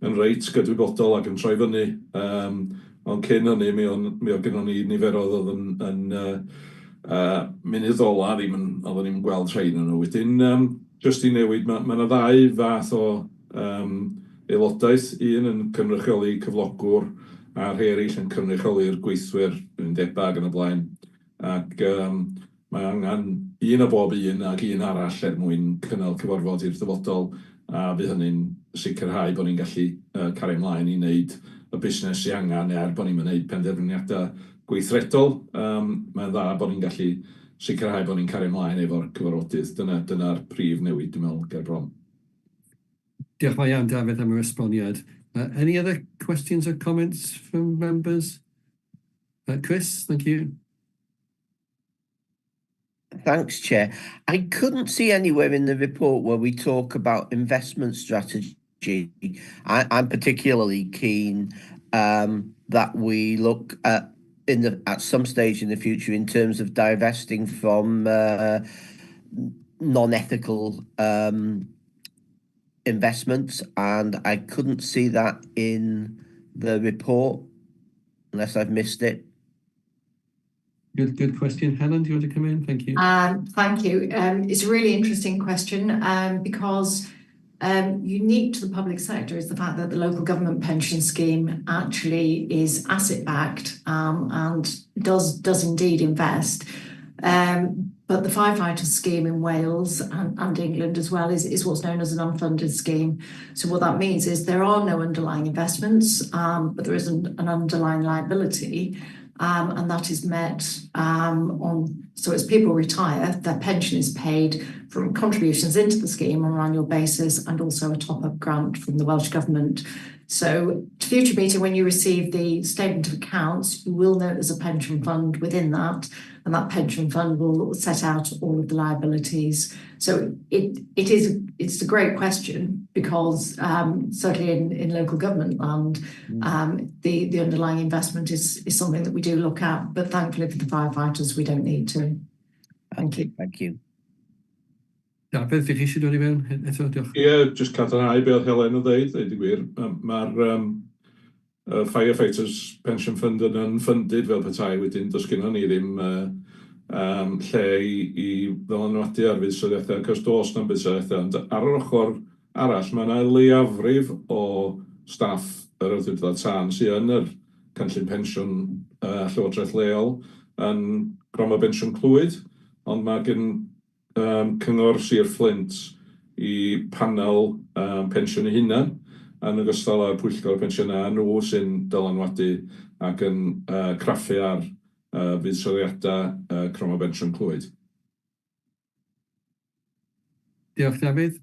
yn reit gydwybodol ac yn troi fyny. Um, ond cyn hynny, mi oedd, mi oedd gennon ni niferoedd oedd yn, yn munud ola, ddim yn, oedden ni'n gweld rhain yn nhw. Wedyn, um, jyst i newid, mae yna ddau fath o um, aelodaeth, un yn cynrychioli cyflogwr a rhai eraill yn cynrychioli'r gweithwyr, undebau ac yn y blaen. Ac um, mae angen un o bob un ac un arall er mwyn cynnal cyfarfod i'r dyfodol, a fydd hynny'n sicrhau bod ni'n gallu uh, cario ymlaen i wneud y busnes sy'n angen, er bod ni'n gwneud penderfyniadau gweithredol. Um, mae'n dda bod ni'n gallu sicrhau bod ni'n cario ymlaen efo'r cyfarfodydd. Dyna, dyna'r prif newid, dwi'n meddwl, ger bron. Diolch yn fawr iawn, Dafydd, am yr esboniad. Any other questions or comments from members? Chris, thank you. Thanks, Chair. I couldn't see anywhere in the report where we talk about investment strategy. I'm particularly keen that we look at in the at some stage in the future in terms of divesting from non-ethical investments, and I couldn't see that in the report unless I've missed it. Good, good question. Helen, do you want to come in? Thank you. Thank you. It's a really interesting question because unique to the public sector is the fact that the local government pension scheme actually is asset-backed and does indeed invest. But the firefighter scheme in Wales and England as well is what's known as an unfunded scheme. So what that means is there are no underlying investments, but there is an underlying liability, and that is met on. So as people retire, their pension is paid from contributions into the scheme on an annual basis and also a top-up grant from the Welsh Government. So to future meeting, when you receive the statement of accounts, you will note there's a pension fund within that, and that pension fund will set out all of the liabilities. So it's a great question because certainly in local government land, the underlying investment is something that we do look at, but thankfully for the firefighters, we don't need to. Thank you. Thank you. Dafydd, ydych chi eisiau dod i mewn eto? Diolch. Ie, yeah, jyst cadarnhau be oedd Helen yn dweud, dweud y gwir. Mae'r Firefighters Pension Fund yn unfunded fel petai, wedyn does gennym ni ddim lle i ddylanwadu ar fuddsoddiadau, achos does na'm buddsoddiadau, ond ar yr ochr arall, mae yna leiafrif o staff yr awdurdod tân sydd yn yr cynllun pensiwn Llywodraeth leol yn Gronfa Bensiwn Clwyd, ond mae gen Cyngor Sir Fflint i panel pensiwn ei hunan, yn ogystal â'r pwyllgor pensiynau, a nhw sy'n dylanwadu ac yn craffu ar fuddsoddiadau Cronfa Bensiwn Clwyd. Diolch, Dafydd.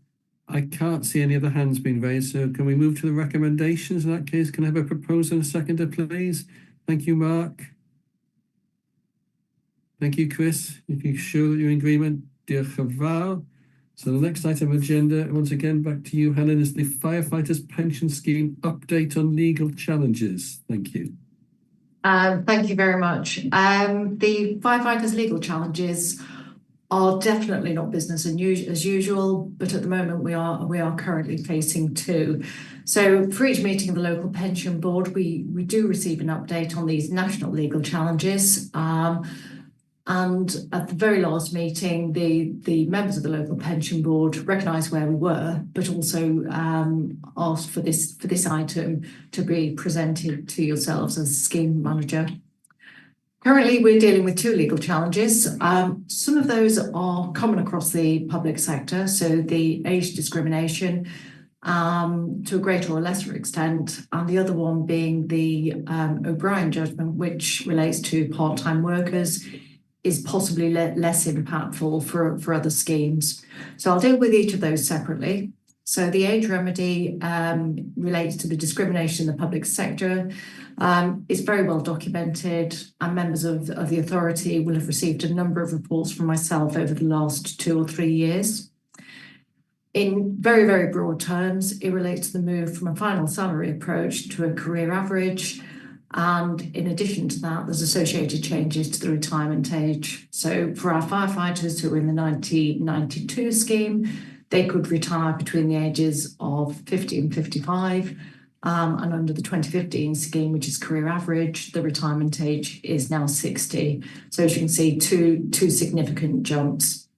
I can't see any other hands being raised, so can we move to the recommendations in that case? Can I have a proposal and a seconder, please? Thank you, Mark. Thank you, Chris. If you show that you're in agreement, diolch yn fawr. So the next item of agenda, once again, back to you, Helen, is the Firefighters Pension Scheme update on legal challenges. Thank you. Thank you very much. The firefighters legal challenges are definitely not business as usual, but at the moment we are currently facing two. So for each meeting of the local pension board, we do receive an update on these national legal challenges. And at the very last meeting, the members of the local pension board recognised where we were, but also asked for this item to be presented to yourselves as scheme manager. Currently, we're dealing with two legal challenges. Some of those are common across the public sector, so the age discrimination to a greater or lesser extent, and the other one being the O'Brien judgment, which relates to part-time workers, is possibly less impactful for other schemes. So I'll deal with each of those separately. So the age remedy relates to the discrimination in the public sector. It's very well documented, and members of the authority will have received a number of reports from myself over the last 2 or 3 years. In very, very broad terms, it relates to the move from a final salary approach to a career average. And in addition to that, there's associated changes to the retirement age. So for our firefighters who were in the 1992 scheme, they could retire between the ages of 50 and 55. And under the 2015 scheme, which is career average, the retirement age is now 60. So as you can see, two significant jumps.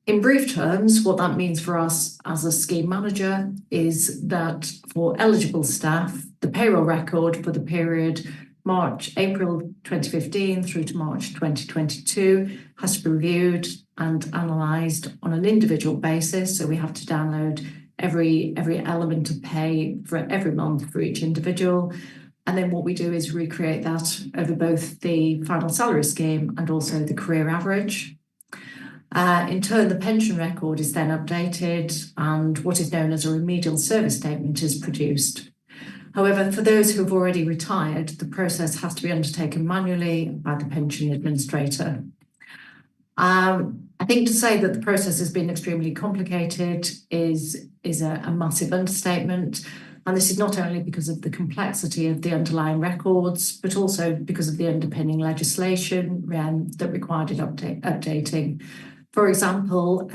In brief terms, what that means for us as a scheme manager is that for eligible staff, the payroll record for the period April 2015 through to March 2022 has to be reviewed and analysed on an individual basis. So we have to download every element of pay for every month for each individual. And then what we do is recreate that over both the final salary scheme and also the career average. In turn, the pension record is then updated and what is known as a remedial service statement is produced. However, for those who have already retired, the process has to be undertaken manually by the pension administrator. I think to say that the process has been extremely complicated is a massive understatement. And this is not only because of the complexity of the underlying records, but also because of the underpinning legislation that required it updating. For example,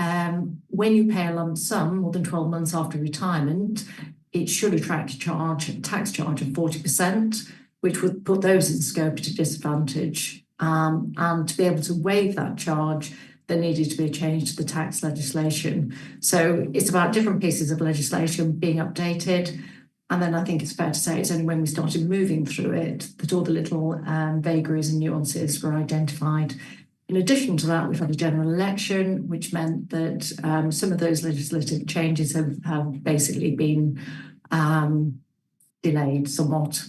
when you pay a lump sum more than 12 months after retirement, it should attract a tax charge of 40%, which would put those in scope to disadvantage. And to be able to waive that charge, there needed to be a change to the tax legislation. So it's about different pieces of legislation being updated. And then I think it's fair to say it's only when we started moving through it that all the little vagaries and nuances were identified. In addition to that, we've had a general election, which meant that some of those legislative changes have basically been delayed somewhat.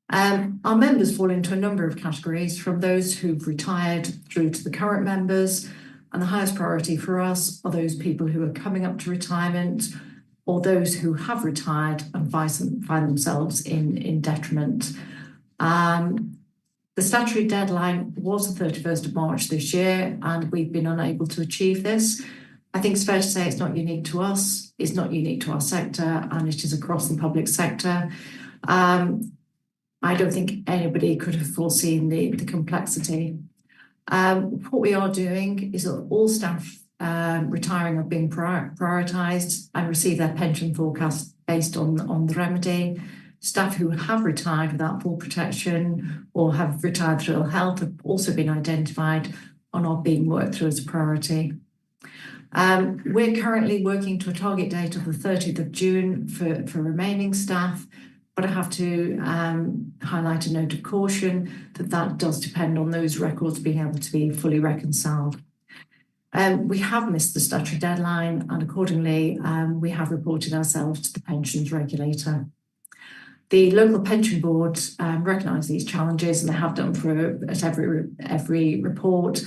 Our members fall into a number of categories, from those who've retired through to the current members. And the highest priority for us are those people who are coming up to retirement or those who have retired and find themselves in detriment. The statutory deadline was the 31st of March this year, and we've been unable to achieve this. I think it's fair to say it's not unique to us, it's not unique to our sector, and it is across the public sector. I don't think anybody could have foreseen the complexity. What we are doing is that all staff retiring are being prioritised and receive their pension forecast based on the remedy. Staff who have retired without full protection or have retired through ill health have also been identified and are being worked through as a priority. We're currently working to a target date of the 30th of June for remaining staff, but I have to highlight a note of caution that does depend on those records being able to be fully reconciled. We have missed the statutory deadline, and accordingly, we have reported ourselves to the pensions regulator. The local pension board recognise these challenges, and they have done at every report.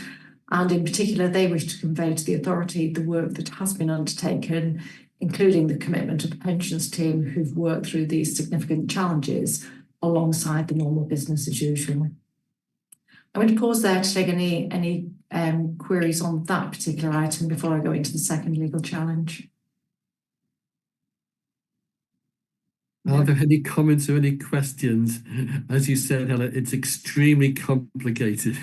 And in particular, they wish to convey to the authority the work that has been undertaken, including the commitment of the pensions team who've worked through these significant challenges alongside the normal business as usual. I'm going to pause there to take any queries on that particular item before I go into the second legal challenge. Are there any comments or any questions? As you said, Helen, it's extremely complicated.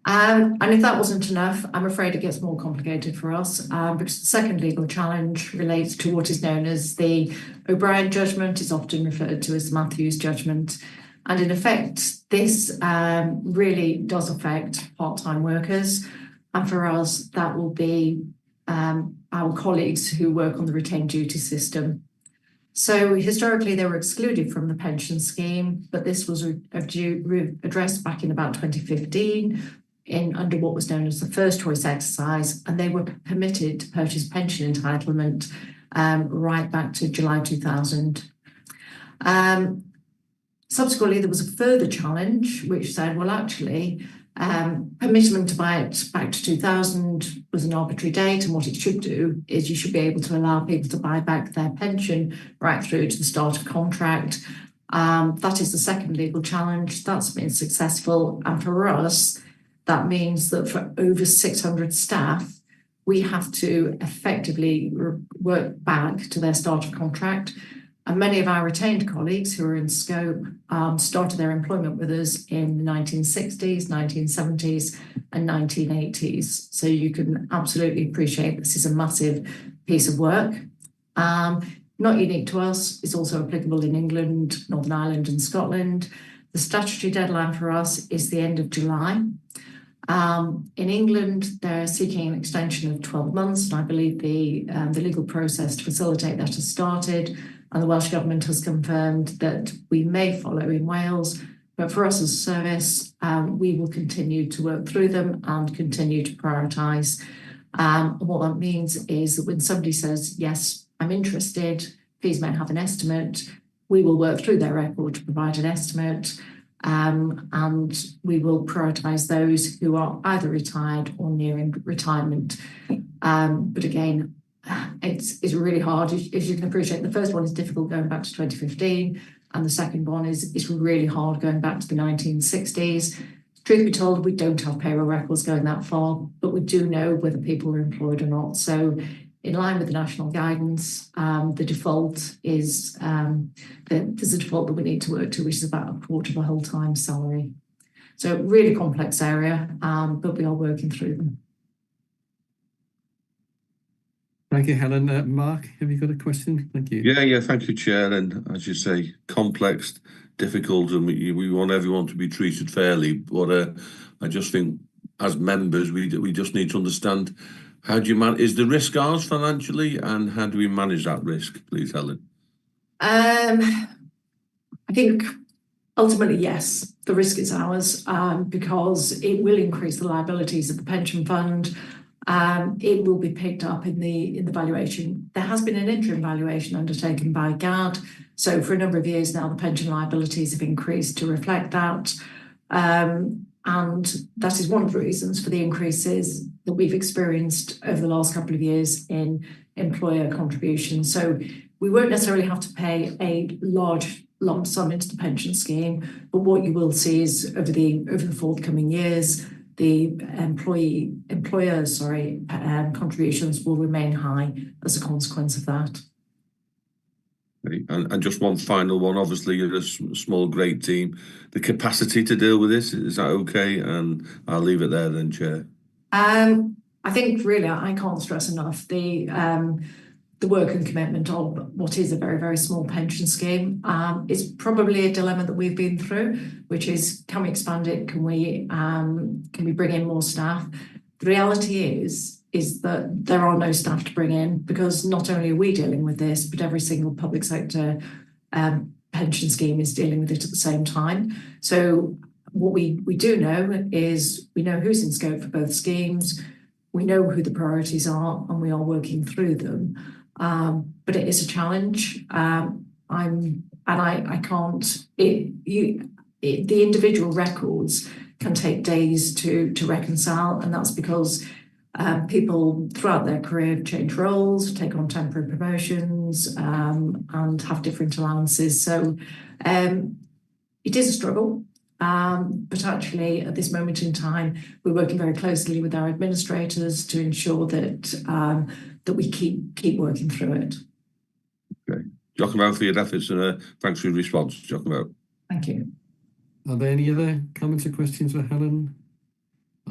And if that wasn't enough, I'm afraid it gets more complicated for us, because the second legal challenge relates to what is known as the O'Brien judgment, is often referred to as the Matthews judgment. And in effect, this really does affect part-time workers. And for us, that will be our colleagues who work on the retained duty system. So historically, they were excluded from the pension scheme, but this was addressed back in about 2015 under what was known as the first choice exercise, and they were permitted to purchase pension entitlement right back to July 2000. Subsequently, there was a further challenge which said, well, actually, Permitting them to buy it back to 2000 was an arbitrary date, and what it should do is you should be able to allow people to buy back their pension right through to the start of contract. That is the second legal challenge. That's been successful, and for us, that means that for over 600 staff, we have to effectively work back to their start of contract. And many of our retained colleagues who are in scope started their employment with us in the 1960s, 1970s, and 1980s. So you can absolutely appreciate this is a massive piece of work. Not unique to us, it's also applicable in England, Northern Ireland, and Scotland. The statutory deadline for us is the end of July. In England, they're seeking an extension of 12 months, and I believe the legal process to facilitate that has started, and the Welsh Government has confirmed that we may follow in Wales. But for us as a service, we will continue to work through them and continue to prioritise. And what that means is that when somebody says, yes, I'm interested, please may I have an estimate, we will work through their record to provide an estimate, and we will prioritise those who are either retired or nearing retirement. But again, it's really hard, as you can appreciate. The first one is difficult going back to 2015, and the second one is really hard going back to the 1960s. Truth be told, we don't have payroll records going that far, but we do know whether people are employed or not. So in line with the national guidance, the default is there's a default that we need to work to, which is about a quarter of a whole time salary. So really complex area, but we are working through them. Thank you, Helen. Mark, have you got a question? Thank you. Yeah, thank you, Chair. And as you say, complex, difficult, and we want everyone to be treated fairly. But I just think as members, we just need to understand how do you manage, is the risk ours financially, and how do we manage that risk, please, Helen? I think ultimately, yes, the risk is ours, because it will increase the liabilities of the pension fund. It will be picked up in the valuation. There has been an interim valuation undertaken by GAD. So for a number of years now, the pension liabilities have increased to reflect that. And that is one of the reasons for the increases that we've experienced over the last couple of years in employer contributions. So we won't necessarily have to pay a large lump sum into the pension scheme, but what you will see is over the forthcoming years, the employer contributions will remain high as a consequence of that. And just one final one. Obviously, you're a small, great team. The capacity to deal with this, is that okay? And I'll leave it there then, Chair. I think really I can't stress enough the work and commitment of what is a very, very small pension scheme. It's probably a dilemma that we've been through, which is, can we expand it? Can we bring in more staff? The reality is that there are no staff to bring in, because not only are we dealing with this, but every single public sector pension scheme is dealing with it at the same time. So what we do know is we know who's in scope for both schemes, we know who the priorities are, and we are working through them. But it is a challenge. The individual records can take days to reconcile, and that's because people throughout their career change roles, take on temporary promotions, and have different allowances. So it is a struggle, but actually at this moment in time, we're working very closely with our administrators to ensure that that we keep working through it. Okay. Diolch yn fawr for your efforts, and thanks for your response. Diolch yn fawr. Thank you. Are there any other comments or questions for Helen?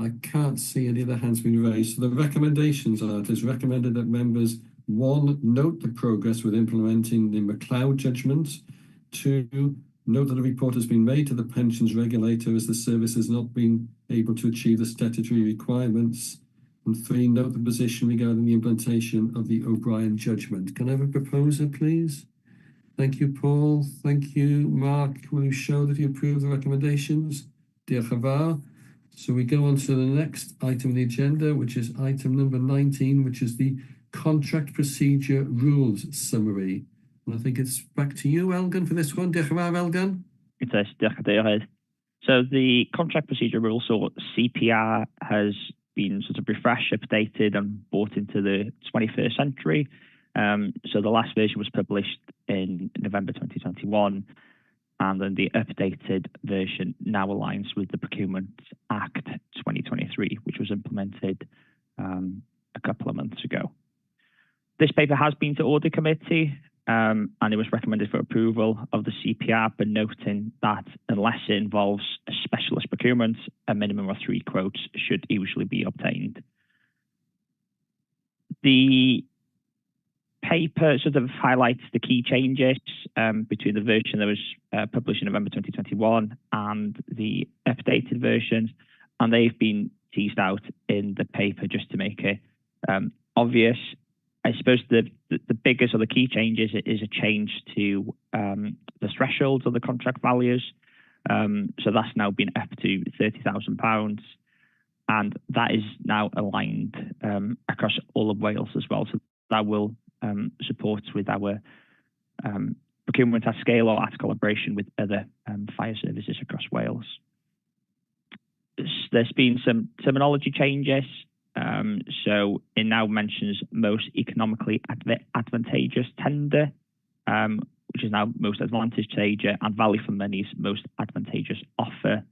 I can't see any other hands being raised. So the recommendations are, it is recommended that members, 1, note the progress with implementing the MacLeod judgment. 2, note that a report has been made to the pensions regulator as the service has not been able to achieve the statutory requirements. And 3, note the position regarding the implementation of the O'Brien judgment. Can I have a proposer, please? Thank you, Paul. Thank you, Mark. Will you show that you approve the recommendations? Diolch yn fawr. So we go on to the next item on the agenda, which is item number 19, which is the contract procedure rules summary. And I think it's back to you, Elgan, for this one. Diolch yn fawr, Elgan. It is, diolch yn fawr. So the contract procedure rules, or CPR, has been sort of refreshed, updated and brought into the 21st century. So the last version was published in November 2021, and then the updated version now aligns with the Procurement Act 2023, which was implemented a couple of months ago. This paper has been to Audit Committee, and it was recommended for approval of the CPR, but noting that unless it involves a specialist procurement, a minimum of 3 quotes should usually be obtained. The paper sort of highlights the key changes between the version that was published in November 2021 and the updated version, and they've been teased out in the paper just to make it obvious. I suppose the biggest or the key changes is a change to the thresholds of the contract values. So that's now been up to £30,000, and that is now aligned across all of Wales as well. So that will support with our procurement at scale or at collaboration with other fire services across Wales. There's been some terminology changes. So it now mentions most economically advantageous tender, which is now most advantageous, and value for money's most advantageous offer.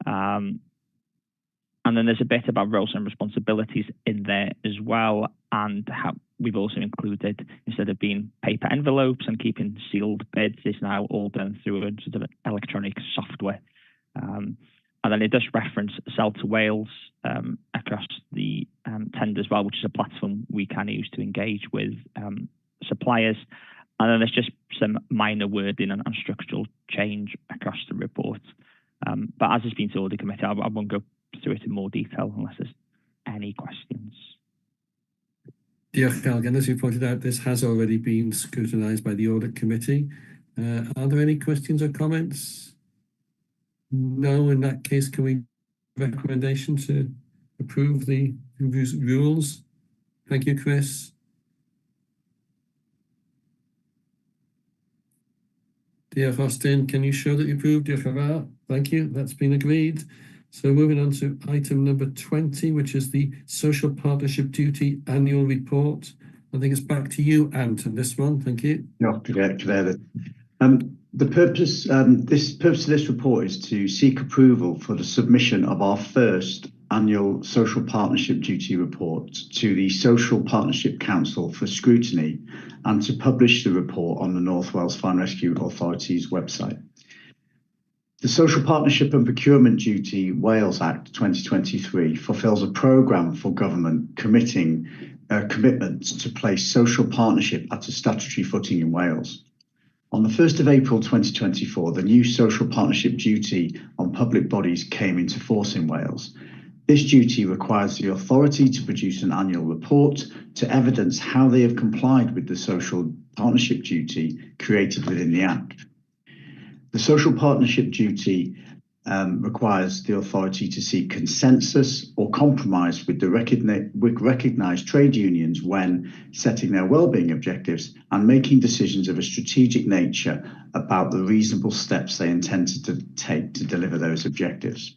And then there's a bit about roles and responsibilities in there as well, and how we've also included, instead of being paper envelopes and keeping sealed bids, it's now all done through a sort of electronic software. And then it does reference Sell to Wales across the tender as well, which is a platform we can use to engage with suppliers. And then there's just some minor wording and structural change across the report. But as it's been to Audit Committee, I won't go through it in more detail unless there's any questions. Diolch, Elgan. As you pointed out, this has already been scrutinised by the Audit Committee. Are there any questions or comments? No. In that case, can we recommendation to approve the rules? Thank you, Chris. Diolch, Austin. Can you show that you approve? Diolch yn fawr. Thank you. That's been agreed. So moving on to item number 20, which is the Social Partnership Duty Annual Report. I think it's back to you, Ant, on this one. Thank you. Diolch, The purpose of this report is to seek approval for the submission of our first annual Social Partnership Duty report to the Social Partnership Council for scrutiny and to publish the report on the North Wales Fire and Rescue Authority's website. The Social Partnership and Procurement Duty Wales Act 2023 fulfills a programme for government committing commitments to place social partnership at a statutory footing in Wales. On the 1st of April 2024, the new Social Partnership Duty on public bodies came into force in Wales. This duty requires the authority to produce an annual report to evidence how they have complied with the Social Partnership Duty created within the Act. The Social Partnership Duty requires the authority to seek consensus or compromise with the recognised trade unions when setting their wellbeing objectives and making decisions of a strategic nature about the reasonable steps they intend to take to deliver those objectives.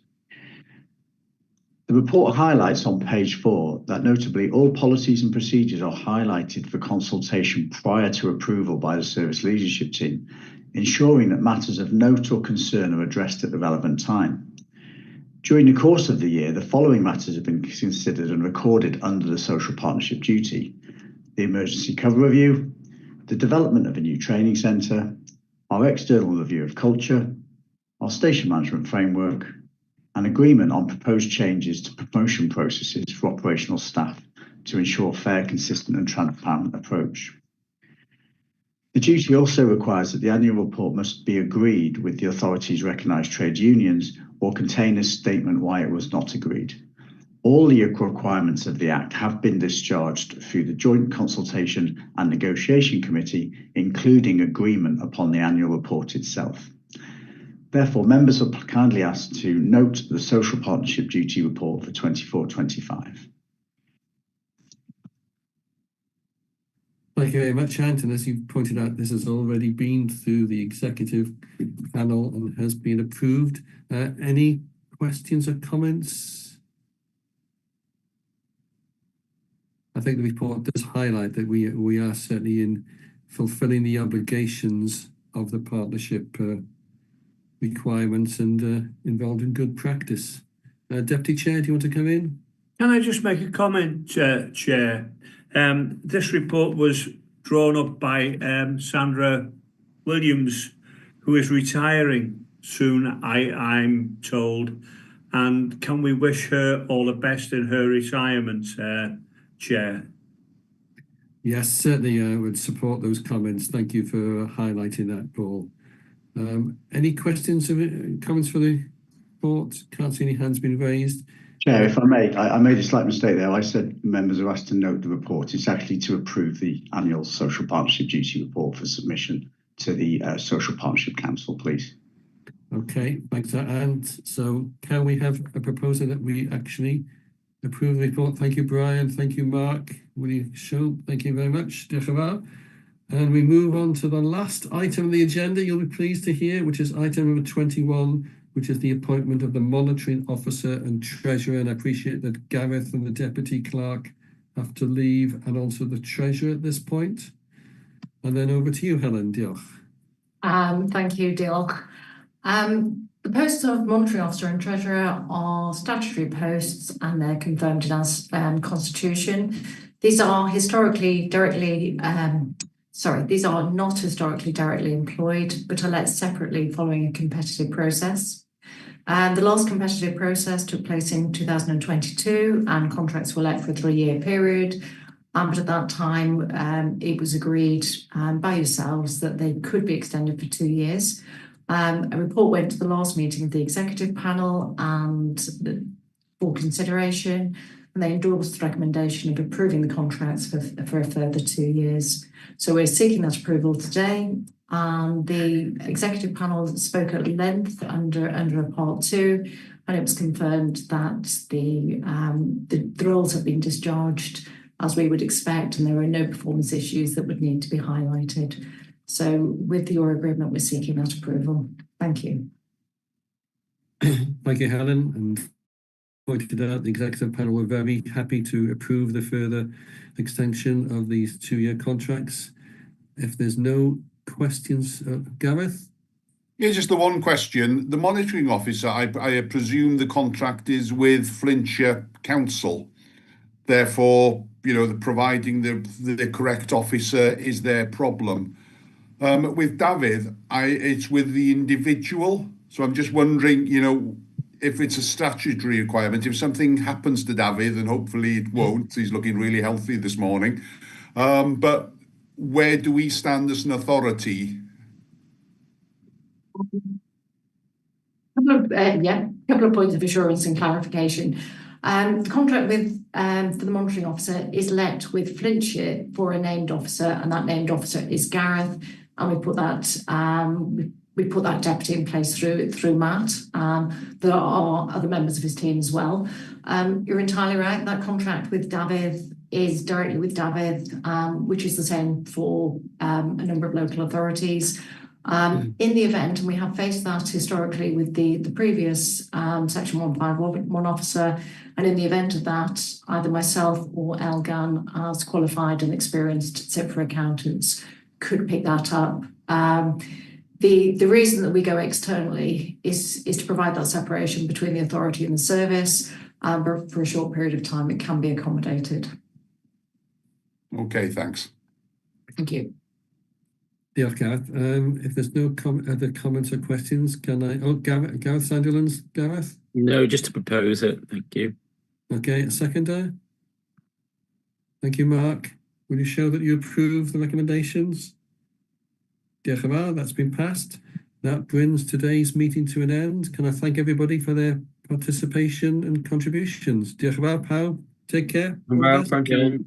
The report highlights on page 4 that notably all policies and procedures are highlighted for consultation prior to approval by the service leadership team, ensuring that matters of note or concern are addressed at the relevant time. During the course of the year, the following matters have been considered and recorded under the Social Partnership Duty: the emergency cover review, the development of a new training centre, our external review of culture, our station management framework, and agreement on proposed changes to promotion processes for operational staff to ensure fair, consistent and transparent approach. The duty also requires that the annual report must be agreed with the authority's recognised trade unions or contain a statement why it was not agreed. All the requirements of the Act have been discharged through the Joint Consultation and Negotiation Committee, including agreement upon the annual report itself. Therefore, members are kindly asked to note the Social Partnership Duty report for 24-25. Thank you very much, Ant. And as you pointed out, this has already been through the Executive panel and has been approved. Any questions or comments? I think the report does highlight that we are certainly in fulfilling the obligations of the partnership requirements and involved in good practice. Deputy Chair, do you want to come in? Can I just make a comment, Chair? This report was drawn up by Sandra Williams, who is retiring soon, I'm told. And can we wish her all the best in her retirement, Chair? Yes, certainly I would support those comments. Thank you for highlighting that, Paul. Any questions or comments for the report? Can't see any hands being raised. Chair, if I may, I made a slight mistake there. I said members are asked to note the report. It's actually to approve the annual Social Partnership Duty report for submission to the Social Partnership Council, please. Okay, thanks. And so can we have a proposal that we actually approve the report? Thank you, Brian. Thank you, Mark. Will you show? Thank you very much. Diolch yn fawr. And we move on to the last item on the agenda, you'll be pleased to hear, which is item number 21, which is the appointment of the monitoring officer and treasurer. And I appreciate that Gareth and the deputy clerk have to leave, and also the treasurer at this point. And then over to you, Helen. Diolch. Thank you, diolch. The posts of monitoring officer and treasurer are statutory posts, and they're confirmed in our constitution. These are historically directly, these are not historically directly employed, but are let separately following a competitive process. The last competitive process took place in 2022, and contracts were let for a 3-year period. But at that time, it was agreed by yourselves that they could be extended for 2 years. A report went to the last meeting of the executive panel and for consideration, and they endorsed the recommendation of approving the contracts for a further 2 years. So we're seeking that approval today. The executive panel spoke at length under a part 2, and it was confirmed that the roles have been discharged as we would expect, and there are no performance issues that would need to be highlighted. So with your agreement, we're seeking that approval. Thank you. Thank you, Helen. And pointed out, the executive panel were very happy to approve the further extension of these 2-year contracts. If there's no questions, Gareth? Yeah, just the one question. The monitoring officer, I presume the contract is with Flintshire Council. Therefore, you know, providing the correct officer is their problem. With David, it's with the individual. So I'm just wondering, you know, if it's a statutory requirement, if something happens to David, and hopefully it won't, he's looking really healthy this morning, but where do we stand as an authority? Couple of points of assurance and clarification. The contract with for the monitoring officer is let with Flintshire for a named officer, and that named officer is Gareth, and we put that deputy in place through Matt. There are other members of his team as well. You're entirely right. That contract with David is directly with David, which is the same for a number of local authorities. In the event, and we have faced that historically with the previous Section 151 officer, and in the event of that, either myself or Elgan, as qualified and experienced CIPFA accountants, could pick that up. The reason that we go externally is to provide that separation between the authority and the service, but for a short period of time, it can be accommodated. Okay, thanks. Thank you. Diolch, Gareth. If there's no other comments or questions, can I... Oh, Gareth Sandilands, Gareth? No, just to propose it. Thank you. Okay, a seconder. Thank you, Mark. Will you show that you approve the recommendations? Diolch yn fawr, that's been passed. That brings today's meeting to an end. Can I thank everybody for their participation and contributions? Diolch yn fawr, pawb. Take care. Well, thank you.